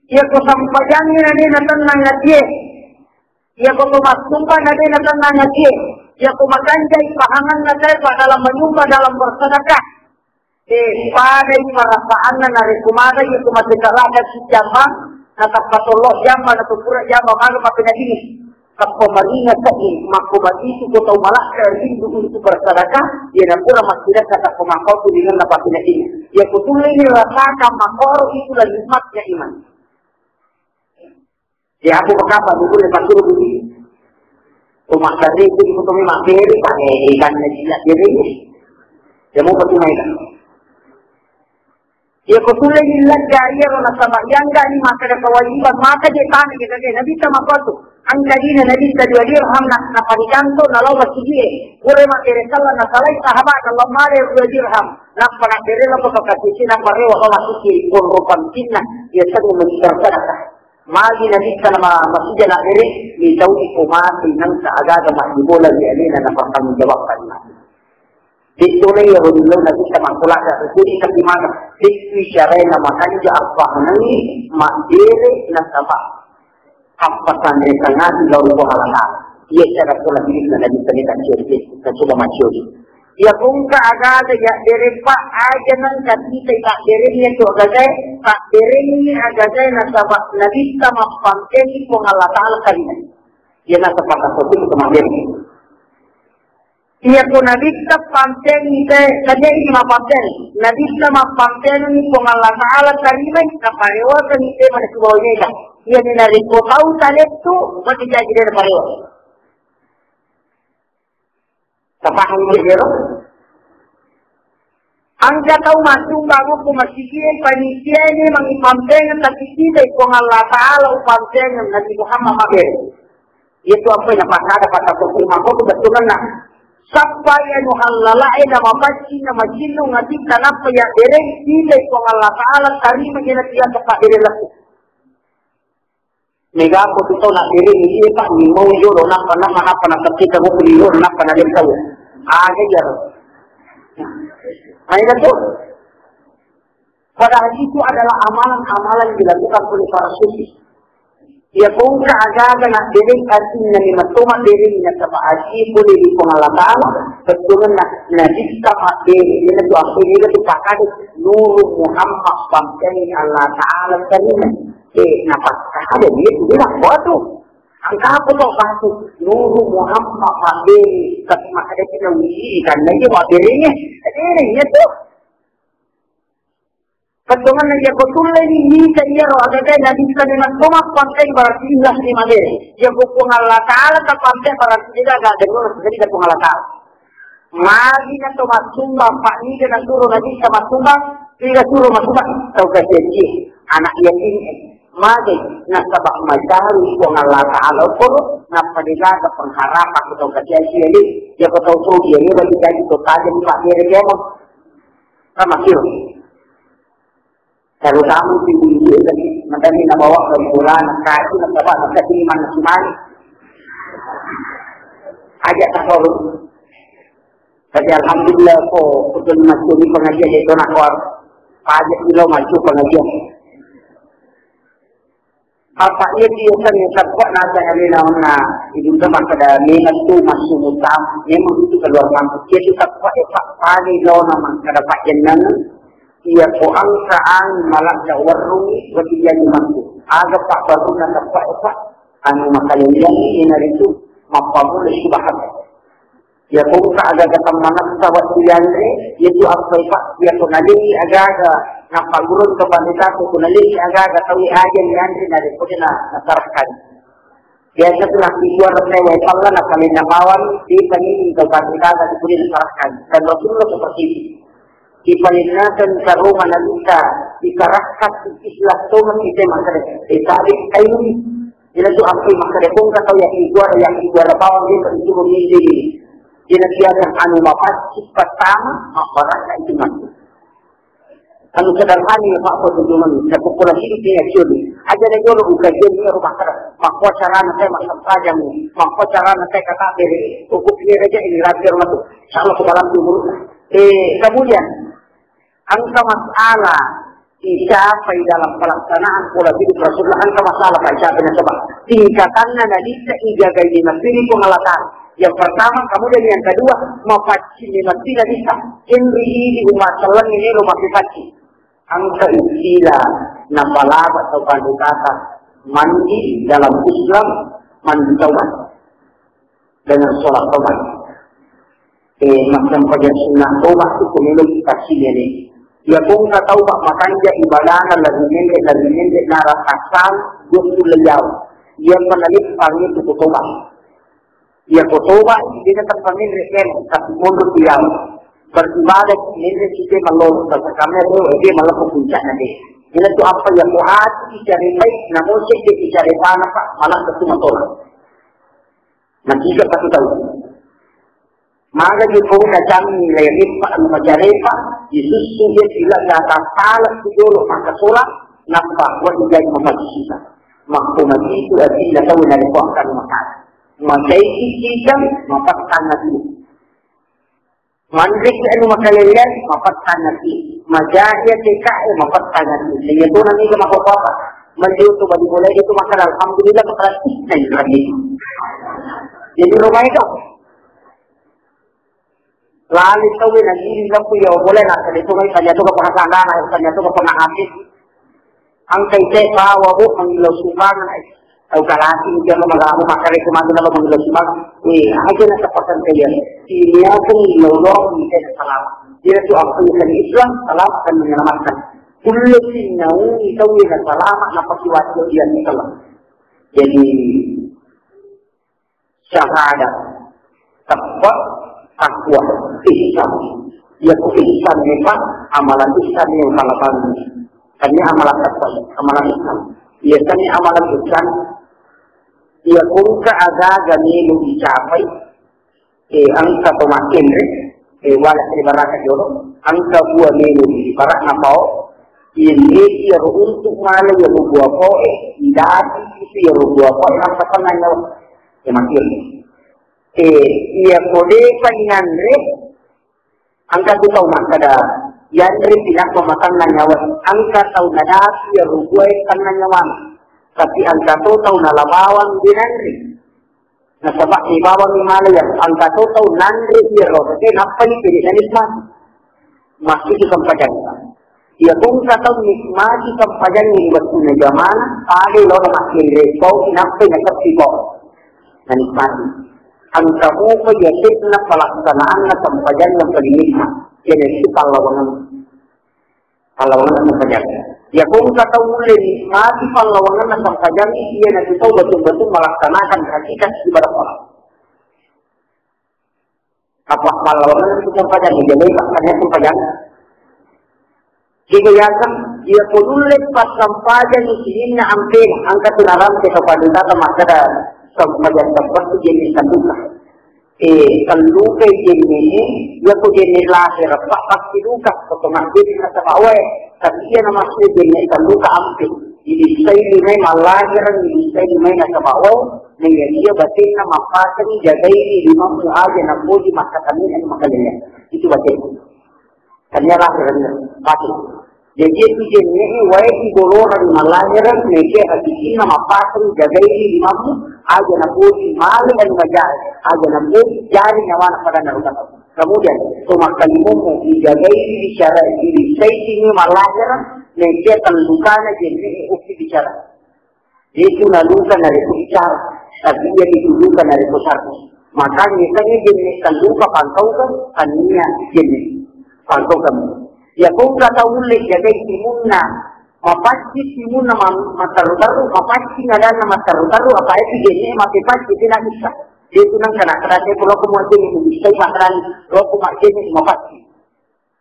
Iya ko sempajangi na de natennang atie. Iya ko to massumpa na de natennang atie. Iya ko makanjai pahanganna tae pa dalam menyumbang, dalam bersedekah. Eh, padai perasaanna narekko magai ko mate kalada sijambang, natappa tollo jambang, natau pura jambang, maga pappeneddingi. Tappa maringa se'i, makko magitu ko tau malakka rindu untuk bersedekah, iya napura makkidakka tappa makkau tu ringanna pappeneddingi. Iya ko tulleni rasakan makkoro itulah nikmatnya iman. Ya, aku pakapa dulu lepas suruh budi. Umat dari itu di kutumi materi, pakai ikan dan jinak diri. Ya, mau betul main. Ya, ko sulle ni lagga iya ro nasaba yangga ni maka ada kewajiban, maka je tanya kita ke Nabi sama kau tu. Angka dina Nabi ta dua dirham na, na panikanto na lao masjid. Pura materi salah na salai sahabat Allah male dua dirham. Nappa na bere lo ko kasih na parewa ko masjid. Pun rupan cinna, ya sering menceritakan. Magi Nabitta nama masija nabbere, mitau iko mati nangka agaga maddibola ri alena napertanggungjawabkan. De'tona iyaro dillo Nabitta makkulada, jadi tapi maga, de'tu isyarae namakanja appahanangi mabbere nasaba appasanre sangati lao ri Puang Allah Ta'ala. Iya cara pola diritta Nabitta ni tacciori, tacoba macciori. Iya kongka agaga yabbereng, Pak, aja nengka kita yabbereng iya tu agaga, tabberengi agaga nasaba Nabitta mappampengi Puang Allah Ta'ala kalimat. Iya nasaba tasawuf itu mabbereng. Iya ko Nabitta pampengi te, kaje ini mappampengi. Nabitta mappampengi Puang Allah Ta'ala kalimat, naparewakan itu mana sudah ini dah. Iya ni narekko tau talettu, mati jadi dia parewa. Tapahang je ero. Angka tau massumbang ko masigi e, panitia ni mangipampeng, tapi tidak Puang Allah Ta'ala upampeng Nabi Muhammad mabbere. Itu apa yang pasada pada kopi mako tu betul na. Sappa iya nu hallala e na mapacci na macinnu ngati tanappa ya bere, tidak Puang Allah Ta'ala tarima jena tiga tempat bere laku. Mega ko tu tau na bere ni, iya, Pak, ni mau jolo, napa, napa, napa, napa, kita mau beli jolo, napa, na dia tahu. Ah, iya, iya. Nah, itu tuh. Padahal itu adalah amalan-amalan dilakukan oleh para sufi. Ya, kongka agaga na bere, artinya ni matoma bere, na tapa aji, boleh di Puang Allah Ta'ala, betul na, na, kita mak bere, ini tu apa, ini tu pakade, Nuru Muhammad, bangsa Allah Ta'ala, terima. Eh, napakkada dia tu bilang, "Waduh, angka apa kau batu? Nuru Muhammad Fadil, tapi maka dia kena uji ikan lagi mau dirinya." Ada dia tu. Keturunan yang betul ini, ini saya roh ada dia Nabi Sulaiman Thomas pantai berarti ilah di Madrid. Dia bukan Allah Ta'ala tak pantai berarti dia agak dengar, jadi dia bukan Allah Ta'ala. Magi na to massumba, Pak, niga nasuro Nabitta massumba, niga suro massumba, tau kasiaji, anak yatim, eh. Magi, nasaba macaru Puang Allah Ta'ala okoro, nappa degaga pengharapan ko tau kasiaji, ya, ya ko tau sogi, ya, bagi jadi to tajam, Pak, dia dia mau. Sama siro. Terutama ibu-ibu tadi, makanya nabawa ke bola, nak kaji, nak coba, nak kasih mana sumani. Aja tak tahu. Tapi alhamdulillah ko, betul masuk di pengajian itu nak keluar. Aja kilo masuk pengajian. Apa iya biasa nih, tak kuat nasa hari naon na, ibu sama kada minat tu masuk mutam, memang itu keluar mampu. Dia tu tak kuat, eh, Pak, paling lo nama kada Pak Jenang. Iya ko angka angin malakka werrungngi, watiya jumakku. Aga pabbaruna teppa esa, anu makalelliangngi iyanaritu mappammula subahata. Iya ko engka aga-aga tammanessa wettu yanre, iya tu appai, Pak, iya ko nalengngi aga-aga nappagurung to pandita ko nalengngi aga-aga tauwe aja yanre narekko de na-, nasarakkang. Biasa tu nakkikua resai wae palla napalenna bawang, di panini to pandita ko pudi nasarakkang. Dan Rasulullah seperti itu. Ipalinnakan karoma Nabitta, ikarakkat islah toma kita makkeda, eh, tabe aini. Ila tu ampe makkeda, kong katau ya ibuara, ya ibuara bawang dia kan itu mimpi. Dia biasa anu mapaccing pertama, mabaraka itu mati. Anu sederhana ya Pak, apa tu cuma, saya pukul lagi dia cium. Aja deh jolo buka dia rumah kada. Makwa carana saya masak pajang, makwa carana saya kata beri, cukup dia aja ini rapi rumah tu. Salah ke dalam dulu. Eh, kemudian, engka masalah dicapai dalam pelaksanaan pola hidup Rasulullah, engka masalah, Pak, dicapai nasaba tingkatanna Nabitta ijagai lima piri Puang Allah Ta'ala. Yang pertama, kemudian yang kedua, mapaccing lima piri Nabitta. Henry ini umat seleng ini rumah mapaccing. Engka istilah napalaba tau pandutata mandi dalam Islam, mandi taubat. Dengan sholat tobat. Eh, massempajang sunnah tobat tu kumelo kasih ni. Ya kong ka taubat makanja ibadana lebih mende, lebih mende nara asal dua puluh lejau. Iya panalippang itu ku tobat. Iya ku tobat, dia tetap menre kem, tapi mundur diam. Beribadah menre kita malor, tapi kami tu dia malah puncaknya deh. Ini tu apa yang ku hati cari baik, namun sih dia cari tanah, Pak, malah ketemu tolak. Natiga satu tahun. Maga jukung kacang nilai ripa anu majarepa, disusu dia sila data salah tu dulu maka sola, nampak buat dijadi memaji sisa. Makku mati itu artinya tahu dari kuangkan maka. Makai ikan, mapak tanah itu. Manriki anu makalellean, mapattangaki. Majaji T K E, mapattangaki. Iya tona niga mako apa? Meliu tu bali boleh itu makan alhamdulillah, makan isna lagi. Jadi rumah itu. Lali tau na giri lampu ya boleh na, tadi tu kan tanya tu ke pengasangana, tanya tu ke pengahati. Angkai te bawa bu mangilo sumbangan, eh. Tau kalasi, dia lo magamu makare kumatu lo mangilo sumbangan. Eh, aja na tepakan kaya. Ini aku lo lo, ini saya salah. Dia tu aku yang Islam, salah akan menyelamatkan. Kullu sinnauni tau yang salah, napa kiwat dia salah. Jadi, syahadat, teppa, takwa, ihsan. Iya ku ihsan ni, Pak, amalan ihsan ni utama kami. Kami amalan teppa, amalan ihsan. Iya kami amalan ihsan. Iya kungka agaga melu dicapai, eh, angka to makenre, eh, wala ri baraka jolo, angka bua melu di barak napao, ini iya ro untuk mala iya ro bua poe, idati itu iya ro bua poe, angka tenang nyawa. Ya, makin. Eh, iya kode paninganre, angka tu tau makkada, yanre pinakko matanna nyawa, angka tau nadapi iya rubuai tanna nyawa. Tapi angka tu tau nalabawang dinanre. Nasaba ibawang mala iya, angka tu tau nanre iya ro, tapi nappa ni pede nanisma. Masih itu sempajang. Iya, kongka tau nikmati sempajangnge di wettuna jamana, pada lao na makkenre pau, inappai naseppi pau. Nanikmati. Engka mupa yasenna pelaksanaanna sempajangnge paling nikmat. Jadi itu pallawangan. Pallawangan sempajangnge. Iya, kongka tau mulle nikmati pallawangan sempajangnge, iya na tu tau betul-betul melaksanakan hakikat ibadah sholat. Apa pallawangan itu sempajangnge, jadi apa kan sempajangnge? Jika yakin, iya ko nulle passampajangngi sininna ampena, engka tu narante kepada tata makkeda sempajang tempat tu jenis sanduka. Eh, telluka jenne, iya ko jenne lahir, pa-, pasti duka, otomatis nasaba wae. Tapi iya na maksud jenne telluka ampe. Ibissai limai mallahireng, ibissai limai nasaba wae, naiya iya batinna mappasengi jagai limammu aja napoji makkatami makalele. Itu batin. Tania lahir, batin. Jadi itu jenne wae digolorang mallahireng, neke hakikinna mappasengi jagai limammu aja napoji male anu majae, aja napoji jari nyawana pada narukata. Kemudian, to makkalimummu dijagai bicara, ibissai sini mallahireng, neke tellukana jenne ukki bicara. Itu naluka narekko bicara, tapi iya dituluka narekko sarre. Makanya kan jenne telluka pangkaukeng, tania jenne pangkaukeng. Ya kongka tau ulle jagai timunna, mapacci timunna ma-, matteru-teru, mapacci ngadanna matteru-teru, apa itu jenne mate pacci tidak bisa. Dia tunang kana kada saya pulau kemu aja nih, bisa makan, lo kemu aja nih mapacci.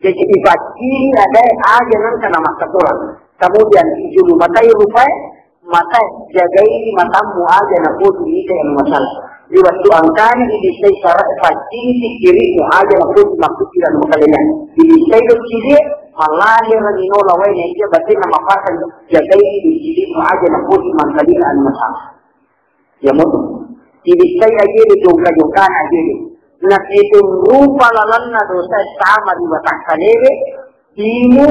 Jadi dipaccini ada aja nang kana makkatolang. Kemudian dijulu matai rupai, matai jagai matammu aja na potu ita yang masalah. Di waktu angkana ibissai syarat paccini kirimu aja na potu makkutira makalena. Ibissai do cili, mallahireng inola wae na iya batinna mapasang jagai do cilimu aja na potu mangkalina anu masalah. Ya mutu. Ibissai aja di jongka-jongkana aja di. Napitung rupa lalanna dosa sama di watakkalewe, timu,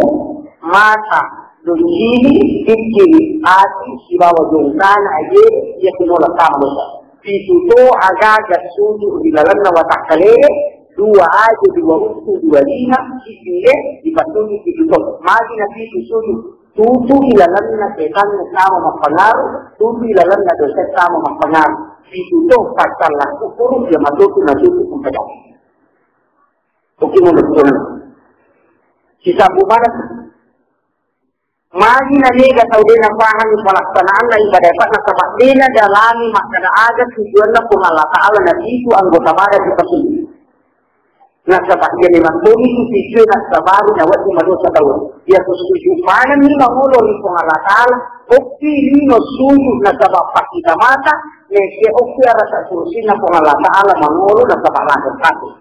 mata, doncili, pikkiri, ati, sibawa jongkana aja di, iya kunola sama dosa. Pitu to agaga suju di lalanna watakkalewe, dua aja, dua utu, dua lima, sipile, dipattungi pitu to. Magi na pitu suju. Tutu ilalanna setanna sama mappangaru, tutu ilalanna dosa sama mappangaru. Pitu to paccalla kufuru, iya matutu natutu kumpajang. Oke, mau betul. Sisambung mana? Magi na mega tau de napahang pelaksanaanna ibadah, nasaba de nadalami makkeda aga tujuanna Puang Allah Ta'ala, na pitu anggota badan dipasuli. Nasaba iya memang toni tu tujuanna, nasaba na wedding madosa tau. Iya tu sujud manenni mangolo ri Puang Allah Ta'ala, okki lino sujud nasaba pakkita mata, nesia okki arasa kurusinna Puang Allah Ta'ala mangolo nasaba lahir batin.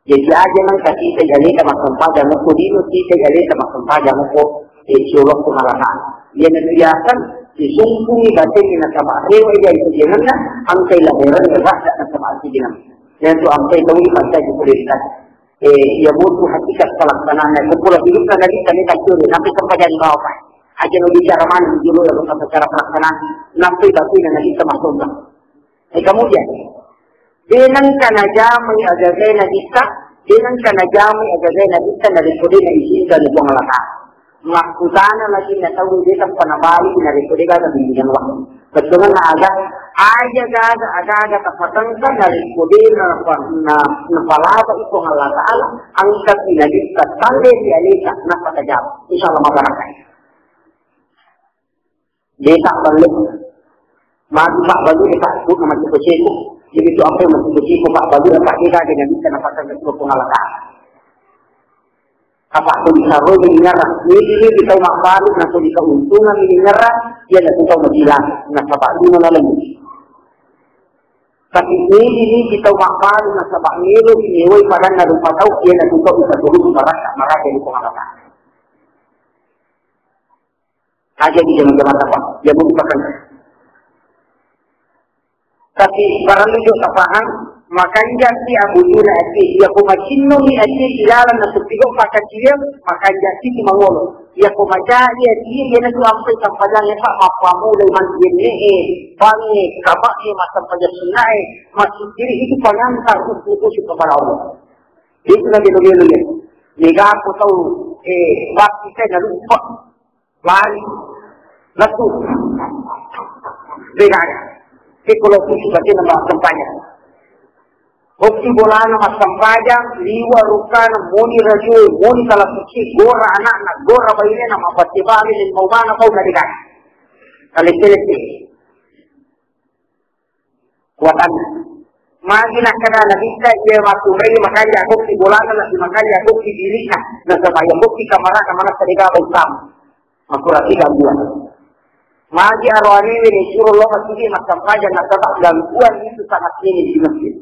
Jadi aja nang katita jalita massempajang ko lino, tita jalita massempajang ko, eh, siolokku malana. Iya na biasa disungkungi batin nasaba rewa iya itu jenenna, angkai lahiran rasa nasaba itu jenenna. Dan tu angkai tahu di pantai di kulitan. Eh, iya mutu hakikat pelaksanaan. Kumpul hidup na nabi kami tak curi, nanti sempajang bawa, Pak. Aja nu bicara mana dulu ya, bukan secara pelaksanaan. Nanti batin na nabi sama. Eh, kemudian, de nengka najamai agagae nabitta, de nengka najamai agagae nabitta narekko de naizinkan Puang Allah Ta'ala. Makkutana lagi na tau de tappa nabali narekko de gaga bimbingan wa. Bettuanna aga, aja gaga, aga-aga tapatengka narekko de na, na, napalaba Puang Allah Ta'ala, angkaki nabitta talle ri aleta, napatajama. Insyaallah mabarakah. De tabbalu. Magi pabbalu de tabbu na maciko-ciko. Jadi tu apa yang maciko-ciko pabbalu de tak kira dengan kita dapatkan ketua pengalahkan. Apa tu bisa roh ini nyerah. Ini, ini kita makbalu na tu bisa untungan ini nyerah. Dia nak tahu majilah. Nah, sabak dulu na lagi. Tapi ini, ini kita makbalu na sabak melo ini woi padan na rupa tahu dia nak tahu bisa turun barang tak marah jadi pengalahkan. Aja di jama-jama tapa, ya bukan. Tapi barang itu tak paham, makanja si Abu Juna ati, iya ko macinno mi ati ilalan na sepigo pakacil, makanja si mangolo. Iya ko maca iya ati, iya na tu ampai sampajang ya Pak, apa mulai manjenne eh, bangi, kabak eh, masampajang sunnae, masih diri itu pengantar untuk, untuk kepada Allah. Itu na belo-belo ya. Mega aku tahu Eh, batti saya lupa. Lari. Lesu. Begaga. Kekolo kusi batin nama sempanya. Okki bolana massempajang, liwa rukkana, moni rajui, moni talasuki, gora anakna, gora bainena, mabbatte bali, limau mana kau na degaga. Kalete-lete. Kuatanna. Magi nakkeda Nabitta, iya matturai makanja kokki bolana, lebbi makanja kokki dirina, nasaba iya kokki kamarana manessa degaga utama. Makurati gangguan. Magi aroanewe disuro lo masigi massempajang nasaba gangguan itu sangat ini di masjid.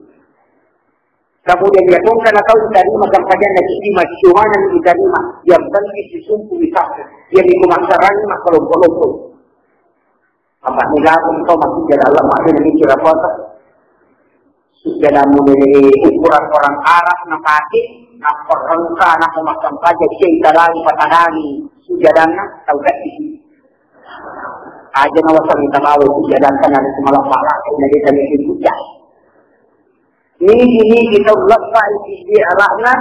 Kemudian dia tongka na tau diterima sempajanna, jadi masih mana diterima, yang penting disumpu bisa, yang itu masyarakat makalompo-lompo. Apa ni gabung to masih jalan lemah ini mikir apa tuh? Sujada mulai ukuran orang Arab napake, naperengka, nak makan saja, cerita lagi, patadani, sujadana, tahu gak sih? Aja na wasa minta bawa sujadana, kan ada semalam malam, ini dia tadi sujud. Nigi-nigi tau leppai siddi ala'na,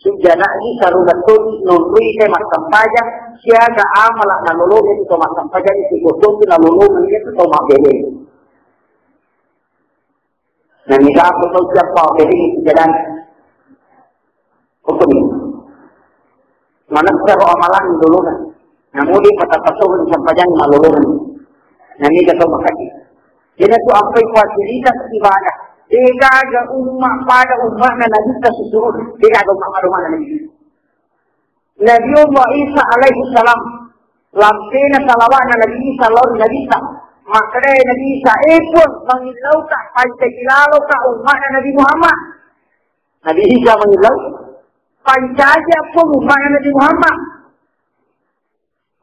sujjana'i sarungattoji nonroi te massempajang, siaga amala nalolongeng to massempajang, sikottoji nalolongeng itu to mabbeleng. Nanidapo tau siappa mabbeleng sujjana. Hukum. Manessaro amalanna lolongeng. Namudi patappasoheng sempajang malolongeng. Naniga tau makkaji. Iyanatu ampai fasilitas ibadah. Degaga umma pada ummana Nabitta susurun. Degaga umma pada ummana Nabitta. Nabiullah Isa alaihi salam. Lampena salawatna Nabi Isa lao ri Nabitta. Makkeda Nabi Isa, "Eh Puang, mangillauka, pancaji laloka ummana Nabi Muhammad." Nabi Isa mangillau, "Pancaji Puang ummana Nabi Muhammad."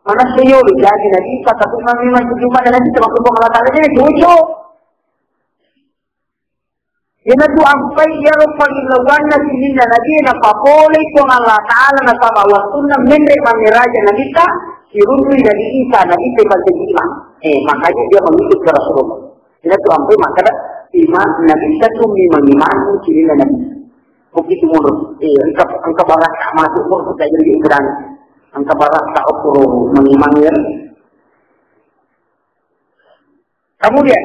Manessa yolo jaji Nabi Isa, tapi memang cuma Nabi Isa, maksud Allah Ta'ala, jadi cucu. Iyanatu ampai iyaro pangillauanna sininna Nabi, napapolei Puang Allah Ta'ala, nasaba wettunna menre mammiraja Nabitta, siruntu Nabi Isa, Nabi Isa pancaji lima. Eh, makanya dia mengikut ke Rasulullah. Iyanatu ampai makkeda, "Ima Nabitta tu mi mangimani sininna Nabi." Begitu mundur. Eh, engka, engka barakka masuk pun kita jadi ukuran. Engka barakka ukuru mangimani. Kemudian,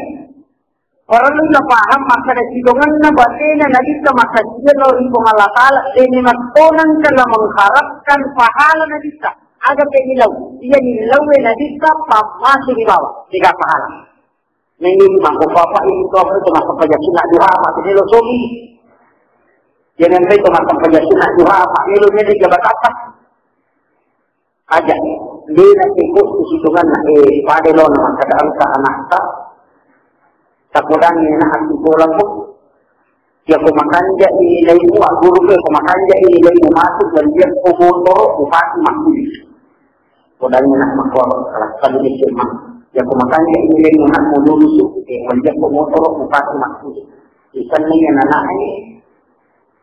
parellu napaham makkeda sitongenna batena Nabitta makkasiwiang lao ri Puang Allah Ta'ala, de memang tonangka la mengharapkan pahala Nabitta. Aga pemilau, iya milaue Nabitta pammasui ri bawah, degaga pahala. Nenni mangko papa ini to apa itu massempajang sunna duha apa itu melo sogi. Jangan itu massempajang sunna duha apa melo melo jabat apa. Aja. Dena teko sitongenna, eh, pada lo na makkeda engka anakta. Takodangi anak ati bola ko. Iya ko makanja ini laimu, guru ko, ko makanja ini laimu masuk dan dia ko motoro, ko pati makkulis. Kodangi anak makko, kalau tadi S M A. Iya ko makanja ini laimu nak mau lulus, eh, ko dia ko motoro, ko pati makkulis. Ikan ni anak ini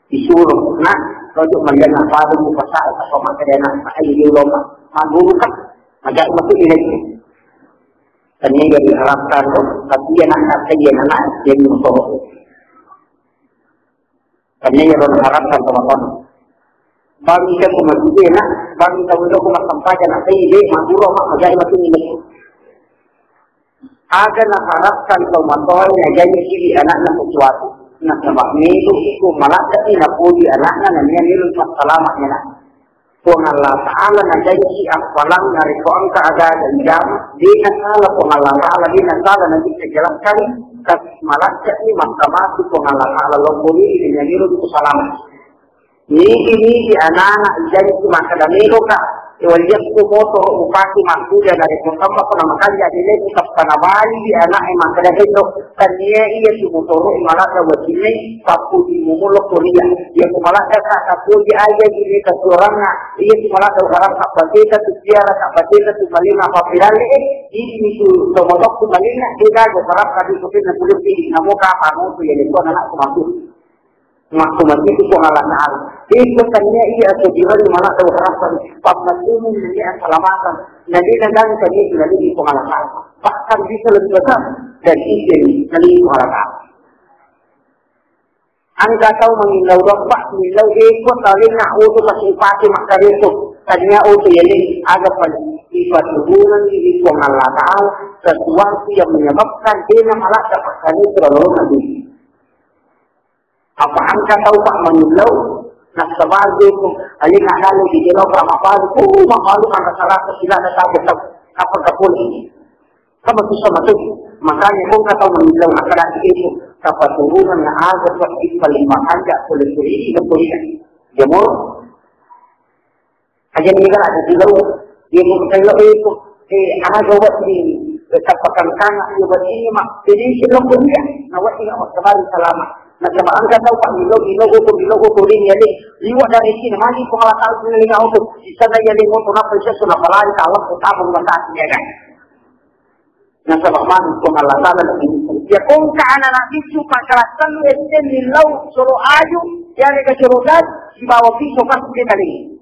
disuruh, nak, kau tu melihat nak baru mu pasal, apa makanya nak, nak ini lomba, mak guru kan, agak masuk ini. Tania yang diharapkan tu, tapi anak nak, iya anak, dia ni motoro. Tania yang diharapkan sama kamu. Bang ika ko masigi na, bang ika welo ko massempajang na sai de, maguru ma, majai matu ni. Aga naharapkan tau matoa najanji di anakna sesuatu. Nasaba melo iko malakkai napoji anakna nennia melo passalama na. Puang Allah Ta'ala najanji appalang narekko engka aga-aga ijama, de nasala Puang Allah Ta'ala, de nasala Nabi kejelaskan, tapi malakkai makkamatu Puang Allah Ta'ala lompo ni nennia melo iko salama. Nigi-nigi anana ijanji makkeda meloka, iwalliakku moto upaki makkuja narekko tammako namakanja dileku tappa nabali di ana'e makkeda henro, tania iya tu motoro maladda wacinnai, pappuji mumulokko ria. Iya tu maladda ka tapoji aja di meta suaranna, iya tu maladda uharapka pateta tu piara ka pateta tu malena pappidalle e, ini tu tomotokku malena, de gaga uharapka di sopirna kulit ini, namoka panotu ya leku anakku masuk. Makku mati itu Puang Allah Ta'ala. Itu tania iya atau jiwa di mana tahu harapan. Pamatumu ini asalamatkan. Nanti nanti tadi itu nanti di Puang Allah Ta'ala. Bahkan bisa lebih besar dari itu yang nanti Puang Allah Ta'ala. Engka tau mangilau doang, Pak, milau eko talenga utu masih pake makkareso. Tania oto yale aga pa-, ipaturungengngi ri Puang Allah Ta'ala sesuatu yang menyebabkan dena maladda pakkale sulolongenna dunia. Apa engka tau pa mangillau, nasaba iko, alena dalle di jelo pa mapalu, oh, mapalu angka salasa silana tabe tau, apa kapole. Sama susah matu. Makanya ko engka tau mangillau, akkeda iko, kapaturungenna aga pa ipaling mahanja pole-pole iko. Jamur. Aja ni kala di lau, dia mau kita lau itu, eh, anak gawat ni, eh, tak pakai kangkang, dia buat ini mak, jadi si lau pun dia, nawat ini awak kembali selamat. Nah, sama angkat tau pak, di lau, di lau, di lau, di lau, di lau, liwat dari sini, maju pengalah tahu sini lima auto, di sana ya lima auto, napa bisa sudah pelari, kalau kau tabung mata dia kan. Nah, sama maju pengalah tahu lagi. Ya kongka anak-anak itu pakai selalu S D di lau, solo aju, ya mereka solo gas, di bawah pisau pas dia tadi.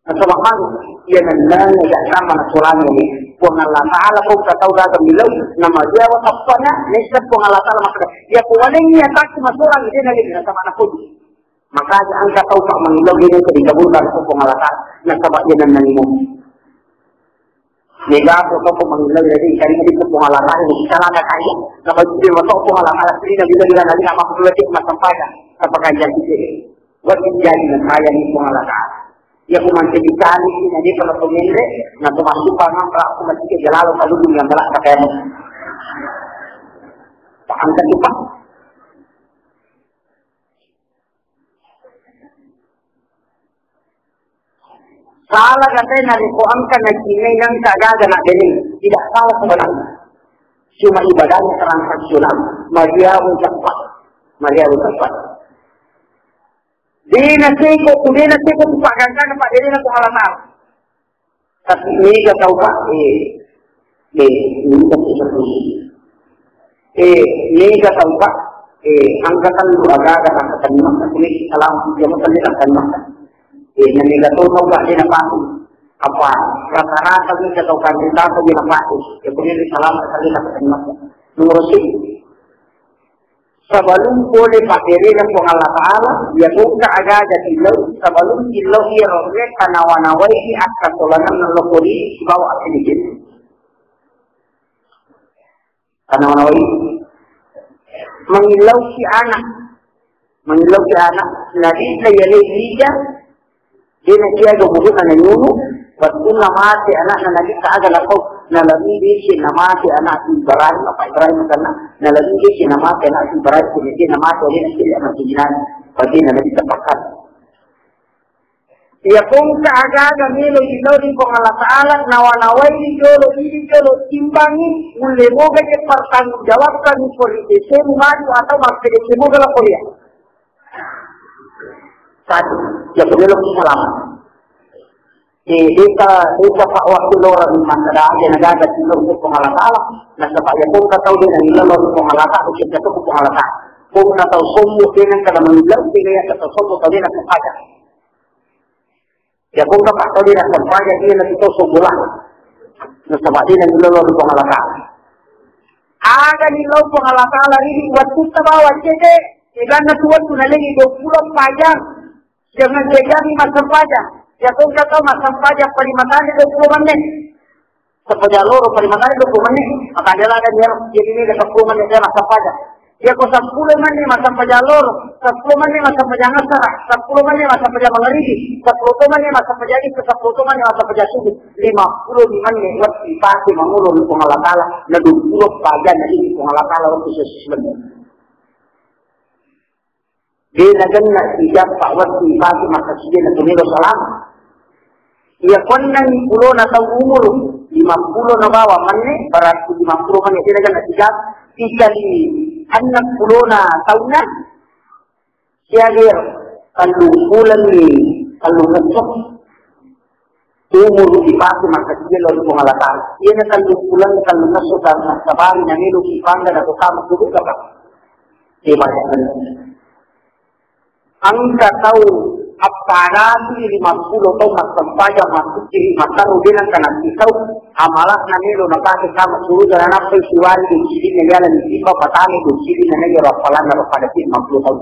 Nasaba manu, iya nennang ya sama nasolani ni. Puang Allah Ta'ala ko engka tau gaga milau, nama dia wa tappana, nessa Puang Allah Ta'ala makkeda, iya ko walengngi atakku masorang, dia nalini nasaba nakodi. Makanya engka tau pak mangilau dia nessa dikabulkan ko Puang Allah Ta'ala, nasaba dia nennang mo. Mega ko tau ko mangilau jadi kali ini ko Puang Allah Ta'ala, ini salahnya kaya. Nasaba dia masuk Puang Allah Ta'ala, sini nabi nabi nabi nama aku dua cek masam pada, apa kaya jadi. Wajib jadi nasayang ni Puang Allah Ta'ala. Iya ku mancaji cani, na dia kalau pengenre, na termasuk pangan pelaku masih ke jalalo kalau dunia melak pakai. Paham kan tu, Pak? Salah katanya, nari ko angka na cinai nang kagaga na bene. Tidak salah sebenarnya. Cuma ibadahnya transaksional. Maria ucap, Pak. Maria ucap, Pak. Dena seko, ku dena seko tu paggangkanna, Pak, dena tu halal. Tapi mega tau, Pak, eh, eh, mega tau, Pak, eh, eh, mega tau, Pak, eh, angkatan lu aga-aga angkatan maka kulit salam jam tadi angkatan maka. Eh, na mega tau, Pak, dena, Pak. Apa rata-rata mega tau kan kita tu dena, Pak. Eh, kulit salam tadi angkatan maka. Mengurusi. Sabalum pole pakerena Puang Allah Ta'ala, iya tongka aga-aga tillau, sabalum tillau iya rorre kanawa-nawai akkasolanang nalokori sibawa appedikir. Kanawa-nawai. Mangillauki anak. Mangillauki anak. Nabi iya lei Ija, Dena siaga umurna nanyunu, wettunna mate anakna Nabitta aga napau, nalani desi namate anakku Ibrahim, apa Ibrahim kana, nalani desi namate anakku Ibrahim, desi namate alena siri anak jinani, padina Nabitta pakkat. Iya kongka aga-aga melo ilauri Puang Allah Ta'ala, nawa-nawai jolo, idi jolo, timbangi, mulle moga je pertanggung jawabkan ko ri dese maju atau makkeda dese moga la Korea. Satu, ya, beliau lebih selamat. Eh, desa, desa Pak Wakil orang makkeda aja negaga tilo untuk Puang Allah Ta'ala. Nasaba ya, kongka tau dia nang ilo untuk Puang Allah Ta'ala, kita tuh Puang Allah Ta'ala. Kongka tau sombong dia nang kada mengilau, dia ya kata sombong tau dia nang sempaja. Ya, kongka Pak tau dia nang sempaja, dia nang kita sombong lah. Nasaba dia nang ilo untuk Puang Allah Ta'ala. Aga ni lo Puang Allah Ta'ala ri wattutta bawang cede, eganna tu wettu nalengi dua puluh empat jam. Jangan-jangan massempajang. Ya kongka tau massempajang palimatane dua puluh menit. Sempajang loro palimatane dua puluh menit. Makanya lah ada dia, jadi ini ada sepuluh menit dia massempajang. Ya ko sepuluh menit massempajang loro, sepuluh menit massempajang asara, sepuluh menit massempajang mangaribi, sepuluh menit massempajang isya, sepuluh menit massempajang subuh. Lima puluh menit waktu dipakai mangolo Puang Allah Ta'ala, na dua puluh empat jam na ini Puang Allah Ta'ala waktu sesuai. De nagenna sijappa wettu ipake makkasiwianna tumelo salama. Iya ko enneng pulona tau umuru lima pulo na bawang menne, berarti lima pulo menne de nagenna sijappa, sikali enneng pulona taunna, siaga iyaro tellung pulenni tellung esso. Umuru ipake makkasiwiang lao ri Puang Allah Ta'ala. Iyana tellung pulang, tellung esso, tellung sabari, na meloki pangga na totama suruga, Pak. Ibadah. Engka tau apparati lima pulo tau massempajang, massucciri, matarru, de nengka nassitau, amala'na melo napake tama suruga, nanappai siwari doccilina, yala nisipa patame doccilina, na iyaro appalanna ro pada lima pulo tau.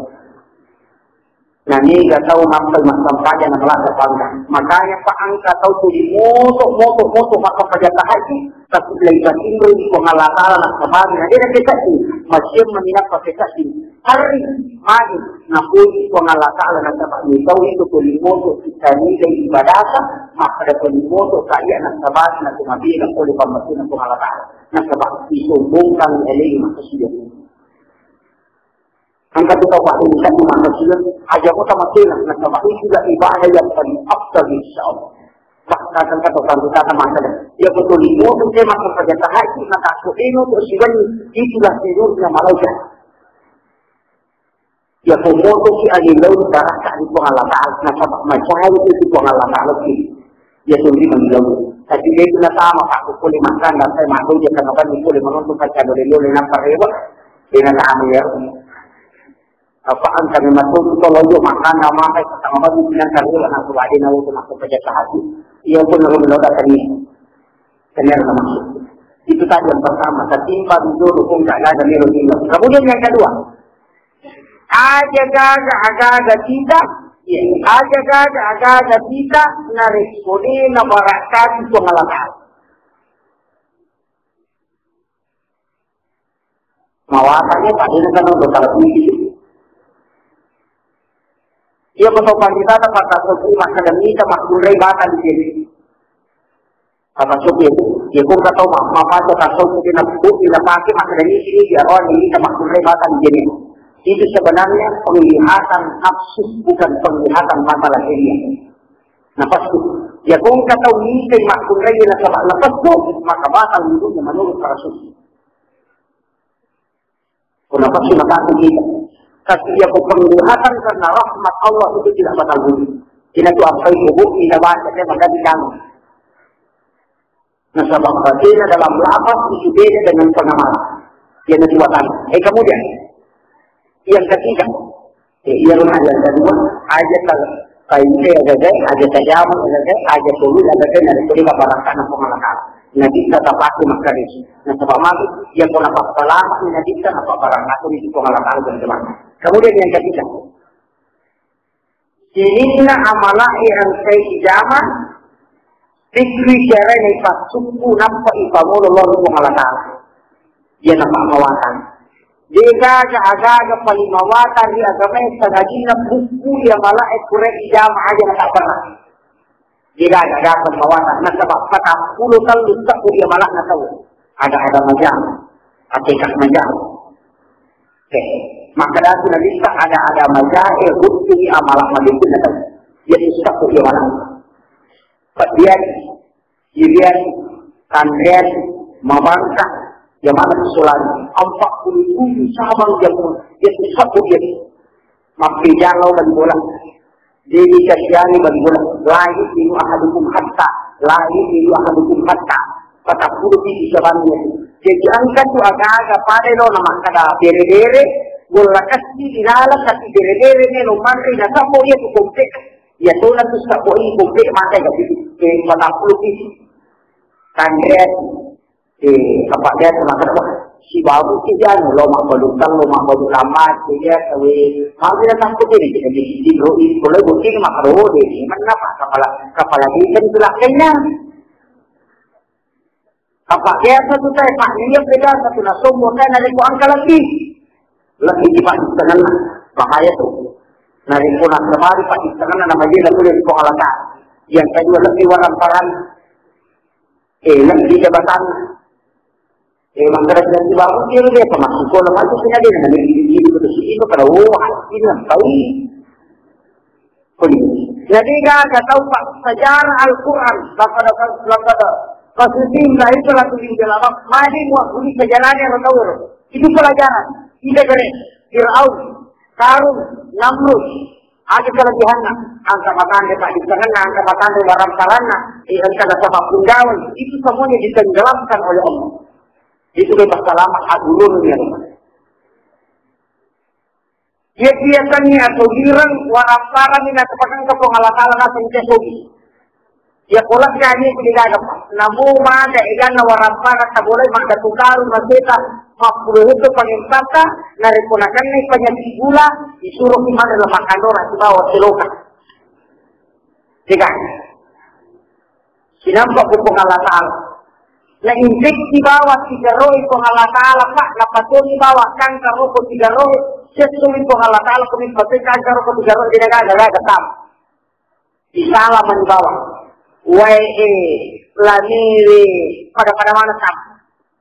Naniga tau mappai massampajang na malasa pangka. Makanya pa engka tau tuli moto, moto, moto massampajang tahajud, tapi lagi patinro di Puang Allah Ta'ala nassabari. Na de na pekati, masih menginap pakai kati. Hari magi napuji Puang Allah Ta'ala nasaba ni tau itu tuli moto kita nilai ibadata, maka ada tuli moto kaya nassabari na tumabina oleh pammasina Puang Allah Ta'ala. Nasaba disombongkan oleh manusia. Engka tu tau padding tadi manusia, aja kota matena, nasaba itu juga ibadah yang paling afdal, insya Allah. Bahkan kata tau tadi kata masalah, ya betul itu, saya masuk pada tahajud, maka aku ini untuk siwan, itulah tidurnya malaikat. Ya pemoto si adi laut darah di Puang Allah Ta'ala, nasaba macam itu di Puang Allah Ta'ala sih. Ya tuli manggilau. Tapi dia itu nasama, Pak, boleh makan, dan saya makan, dia kena bani, boleh menonton, kan, kalau dia boleh nampak, ya, Pak. Dia nasama, ya. Apa engka memang tu, kalau dia makan, nama, saya kata, nama, dia bilang, kalau dia nak keluar, dia nak masuk kerja sehari. Ia pun, kalau dia datang ni, kenal nama. Itu tadi yang pertama, ketimbang dulu, pun tak ada, dia. Kemudian yang kedua, aja gaga, agaga kita, iya, aja gaga, agaga kita, narekko de nabarakati Puang Allah Ta'ala. Mawatanya tadi kan untuk televisi. Iya, betul kan kita dapat satu masa demi kita makkunrai batang di sini. Apa suku itu? Ya, kok kata ma-, mappato tasawuf di nabu, di napake maka dari sini dia orang ini sama kurre batang jenis. Itu sebenarnya penglihatan nafsu, bukan penglihatan mata lahirnya. Nafsu. Ya, kok kata ini makkunrai nasaba nafsu, maka batal wudhunya menurut para sufi. Kenapa sih maka kita? Tapi ya, penglihatan karena rahmat Allah itu tidak batal wudhu. Kita tuh apa itu, Bu? Kita baca, saya maka di kamu. Nasaba batena dalam lafaz itu beda dengan pengamalan. Yang kedua tadi. Eh, kemudian, yang ketiga, eh, iya, rumah yang kedua, aja ta-, tainte agagai, aja tajama agagai, aja tulu agagai, na itu barakana Puang Allah Ta'ala. Nabi kita pakai makan itu. Nasaba mati, yang kau nampak selama ini Nabi kita nampak barakana itu Puang Allah Ta'ala dan teman. Kemudian yang ketiga, sininna amala'e engkai ijama, pikri syara'e ipassukku, nappa ipamolo lao ri Puang Allah Ta'ala. Iya nappa mawatang. Degaga agaga paling mawatang ri agamae, sangadinna bukku iya amala'e pura ijama aja na tak pernah. Degaga agaga mawatang. Nasaba patappulo tellu sabbu iya amala'na tau. Ada-ada majang. Atekas majang. Oke. Maka datu nalista ada-ada majae ruttungi amala malimpuna tau. Iya tu sappo iya mana. Padian, irian, tanrean, mabangka, iya mana sulan. Empat puluh tujuh cabang iya tu. Iya tu sappo iya tu. Mappijang lao bali bola. Jadi kasiani bali bola. La yu'minu ahadukum hatta, la yu'minu ahadukum hatta. Patappulo pi sabangnya. Jadi engka tu aga-aga pada lo na makkada bere-bere, golla kasi ilalang, tapi bere-bere melo manre na sappo iya tu kompe. Iya tona tu sappo i kompe maka jadi, eh, patappulo pi. Tanrean. Eh, apa dia tu makan apa? Sibawa tu dia, lo mak balu kan, lo mak balu lama, dia tahu. Mau dia takut ini, kita di sini, bro, ini, kalau bukti ni mak baru deh, ini mana apa? Kepala, kepala dia kan tu lah kena. Apa dia satu teh, Pak, dia beda satu, nah, semua kan ada ku angka lagi. Lagi di Pak di tengah, bahaya tu. Nah, di pun nak kemari, Pak, di tengah, nama dia, lalu dia di Kuala Yang kedua, lebih warang parang. Eh, nak di jabatan. Eh, mangkara janji baru dia, dia sama sekolah, maju sini dia, nah, di, di, di, di, di, di, pada, oh, ini, tahu. Jadi, gak tau, Pak, sejarah Al-Quran, laqad, laqad, pasti lain telah tulis dalam, mari buat guru sejarahnya, lo tahu, lo. Itu pelajaran. Kita keren. Fir'aun, Karun, Namrud. Ada kelebihannya. Angka matande, Pak, di tangannya, angka matande, barang sarannya. Eh, angka nasaba punggawan. Itu semuanya ditenggelamkan oleh Allah. Itu bebas selamat, agulurnya. Iya, biasanya atau girang, warapparani na tepakang ke Puang Allah Ta'ala naseng ke sogi. Iya ko lekkani ku degaga, Pak. Namu mata eganna warampana tabolai maddatu karung naseta mappulo hekto pangempata, narekko nakennai panyakit gula, disuruh ki manre lemak kandora sibawa seloka. Degaga. Sinampa ku Puang Allah Ta'ala. Na infeksi bawang tigaroe Puang Allah Ta'ala, Pak, napatoni bawang kanker roko tigaroe, sessumi Puang Allah Ta'ala, kumi patoi kanker roko tigaroe, degaga, gaga tam. Isala mani bawang. Wae e, laniwe, pada-pada mana tam.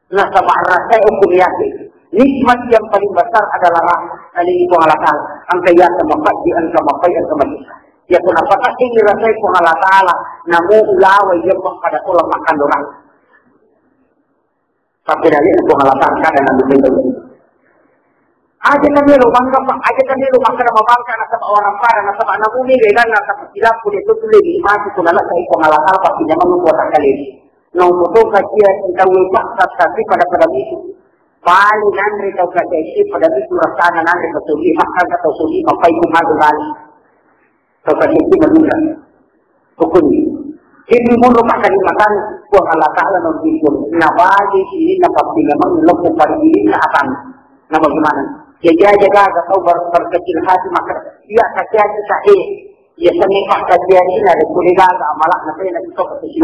Nasaba rasai okko riyakiq. Nikmat yang paling besar adalah rahmat dari Puang Allah Ta'ala. Engka iya mapeddi, engka mapai, engka madeceng. Iya ko napateddi rasai Puang Allah Ta'ala, namu ulawa iya pada tola makkandorang. Tapi dari Puang Allah Ta'ala kada nabi itu. Aja kan melo bangga, Pak. Aja kan melo makkeda mabangga nasaba orang pada nasaba namu ni ledan nasaba silapku dia tu boleh nikmati kuna nasai Puang Allah Ta'ala pasti nyaman kuat kali. Naung to kaciaci tauwe pakka, tapi pada-pada mitu. Paling nanre tau kaciaci pada mitu rasana nanre tau soli, maka tau soli, mapai ku madu bali. Tau kaciaci madura. Hukumnya. Jadi mundur maka di makan Puang Allah Ta'ala non tidur. Nah, bagi ini dapat memang lepas pada diri ke atas. Nah, bagaimana? Jadi aja gak tau ber-, berkecil hati maka iya kaciaci tak eh. Iya seni pak kaciaci na ada kuliah gak amalak nanti nanti tau kecil.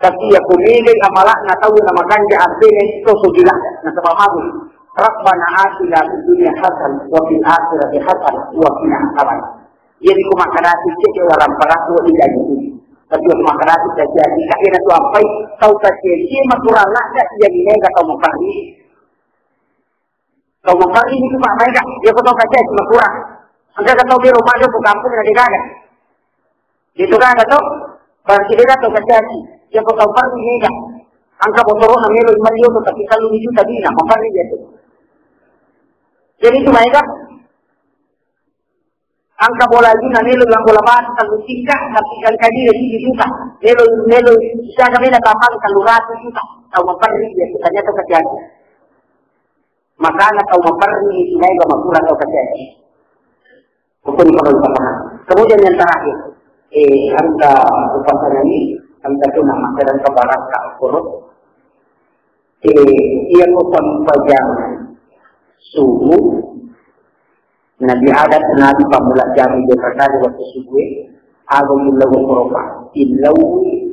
Tapi iya ko megai amala'na tau na makanja ampena itu sogila, nasaba mabbu. Rabbana atina fid dunya hasanah wa fil akhirati hasanah wa qina adzabannar. Jadi ko makkedaki cek waramparaku tidak gitu. Tapi ko makkedaki jadi kak ina tu ampai tau kaciaci maturang ladda iya ni mega tau maparri. Tau maparri itu Pak maega, iya ko tau kaciaci maturang. Engka tau bero pada ko kampung na degaga. Itu kan ada tuh, berarti dia tuh kaciaci. Siapa tahu parri mega. Engka motoro na melo lima ribu tapi kalau itu tadi na maparri dia tuh. Jadi itu maega. Engka bola itu na melo yang bola batu kalau tingkat tapi kali kali dia tujuh juta. Melo melo siaga melo tamang kalau ratus juta. Tau maparri dia tuh ternyata kaciaci. Makana tau maparri itu maega makurang tau kaciaci. Hukum perlu dipahami. Kemudian yang terakhir, eh, anta upasanani, anta tu nama sedang kebarat ka koro. Eh, iya ko sampajang subuh, Nabi ada nabi pamula jami dia terkali waktu subuh, eh, agung illau koropa, illau,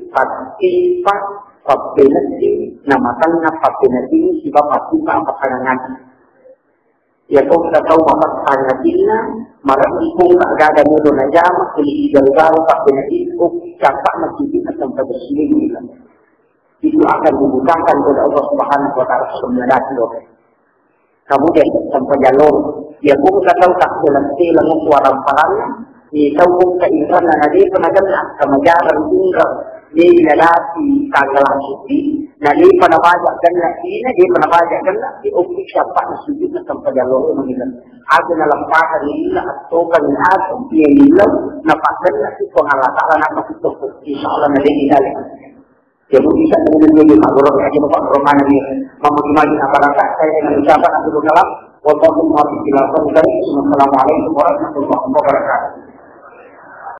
pati, pa, papeneti, nama tengah papeneti, siba pati, pa, apa kanangan. Iya ko engka tau mapattang atinna, marebbi ko engka gaga melo najama, tuli igaru-garu, pappeneddikku, cappa masigi, nasempa bersih. Itu akan dibukakan oleh Allah Subhanahu wa Ta'ala, semua dati lo. Kemudian sempa jalur, iya ko engka tau tak jelas, tela muku arampalanna, Iya tau keinranna na depa nagenna, kamajarang inrang, de nalati tanggal suci, na depa nabaja genna ina, depa nabaja genna, di okki siapa na sujud na tempat jalur mengiran. Aku nalampakan ina, atau kan aku, iya ilau, na pagenna si Puang Allah Ta'ala, na masih toko. Insya Allah na de di dalam. Jadi bisa dengan dia di Pak Guru, ya, Pak Guru mana dia? Mau gimana apa rasa? Saya dengan ucapan aku salam. Wassalamualaikum warahmatullahi wabarakatuh. Wassalamualaikum warahmatullahi wabarakatuh.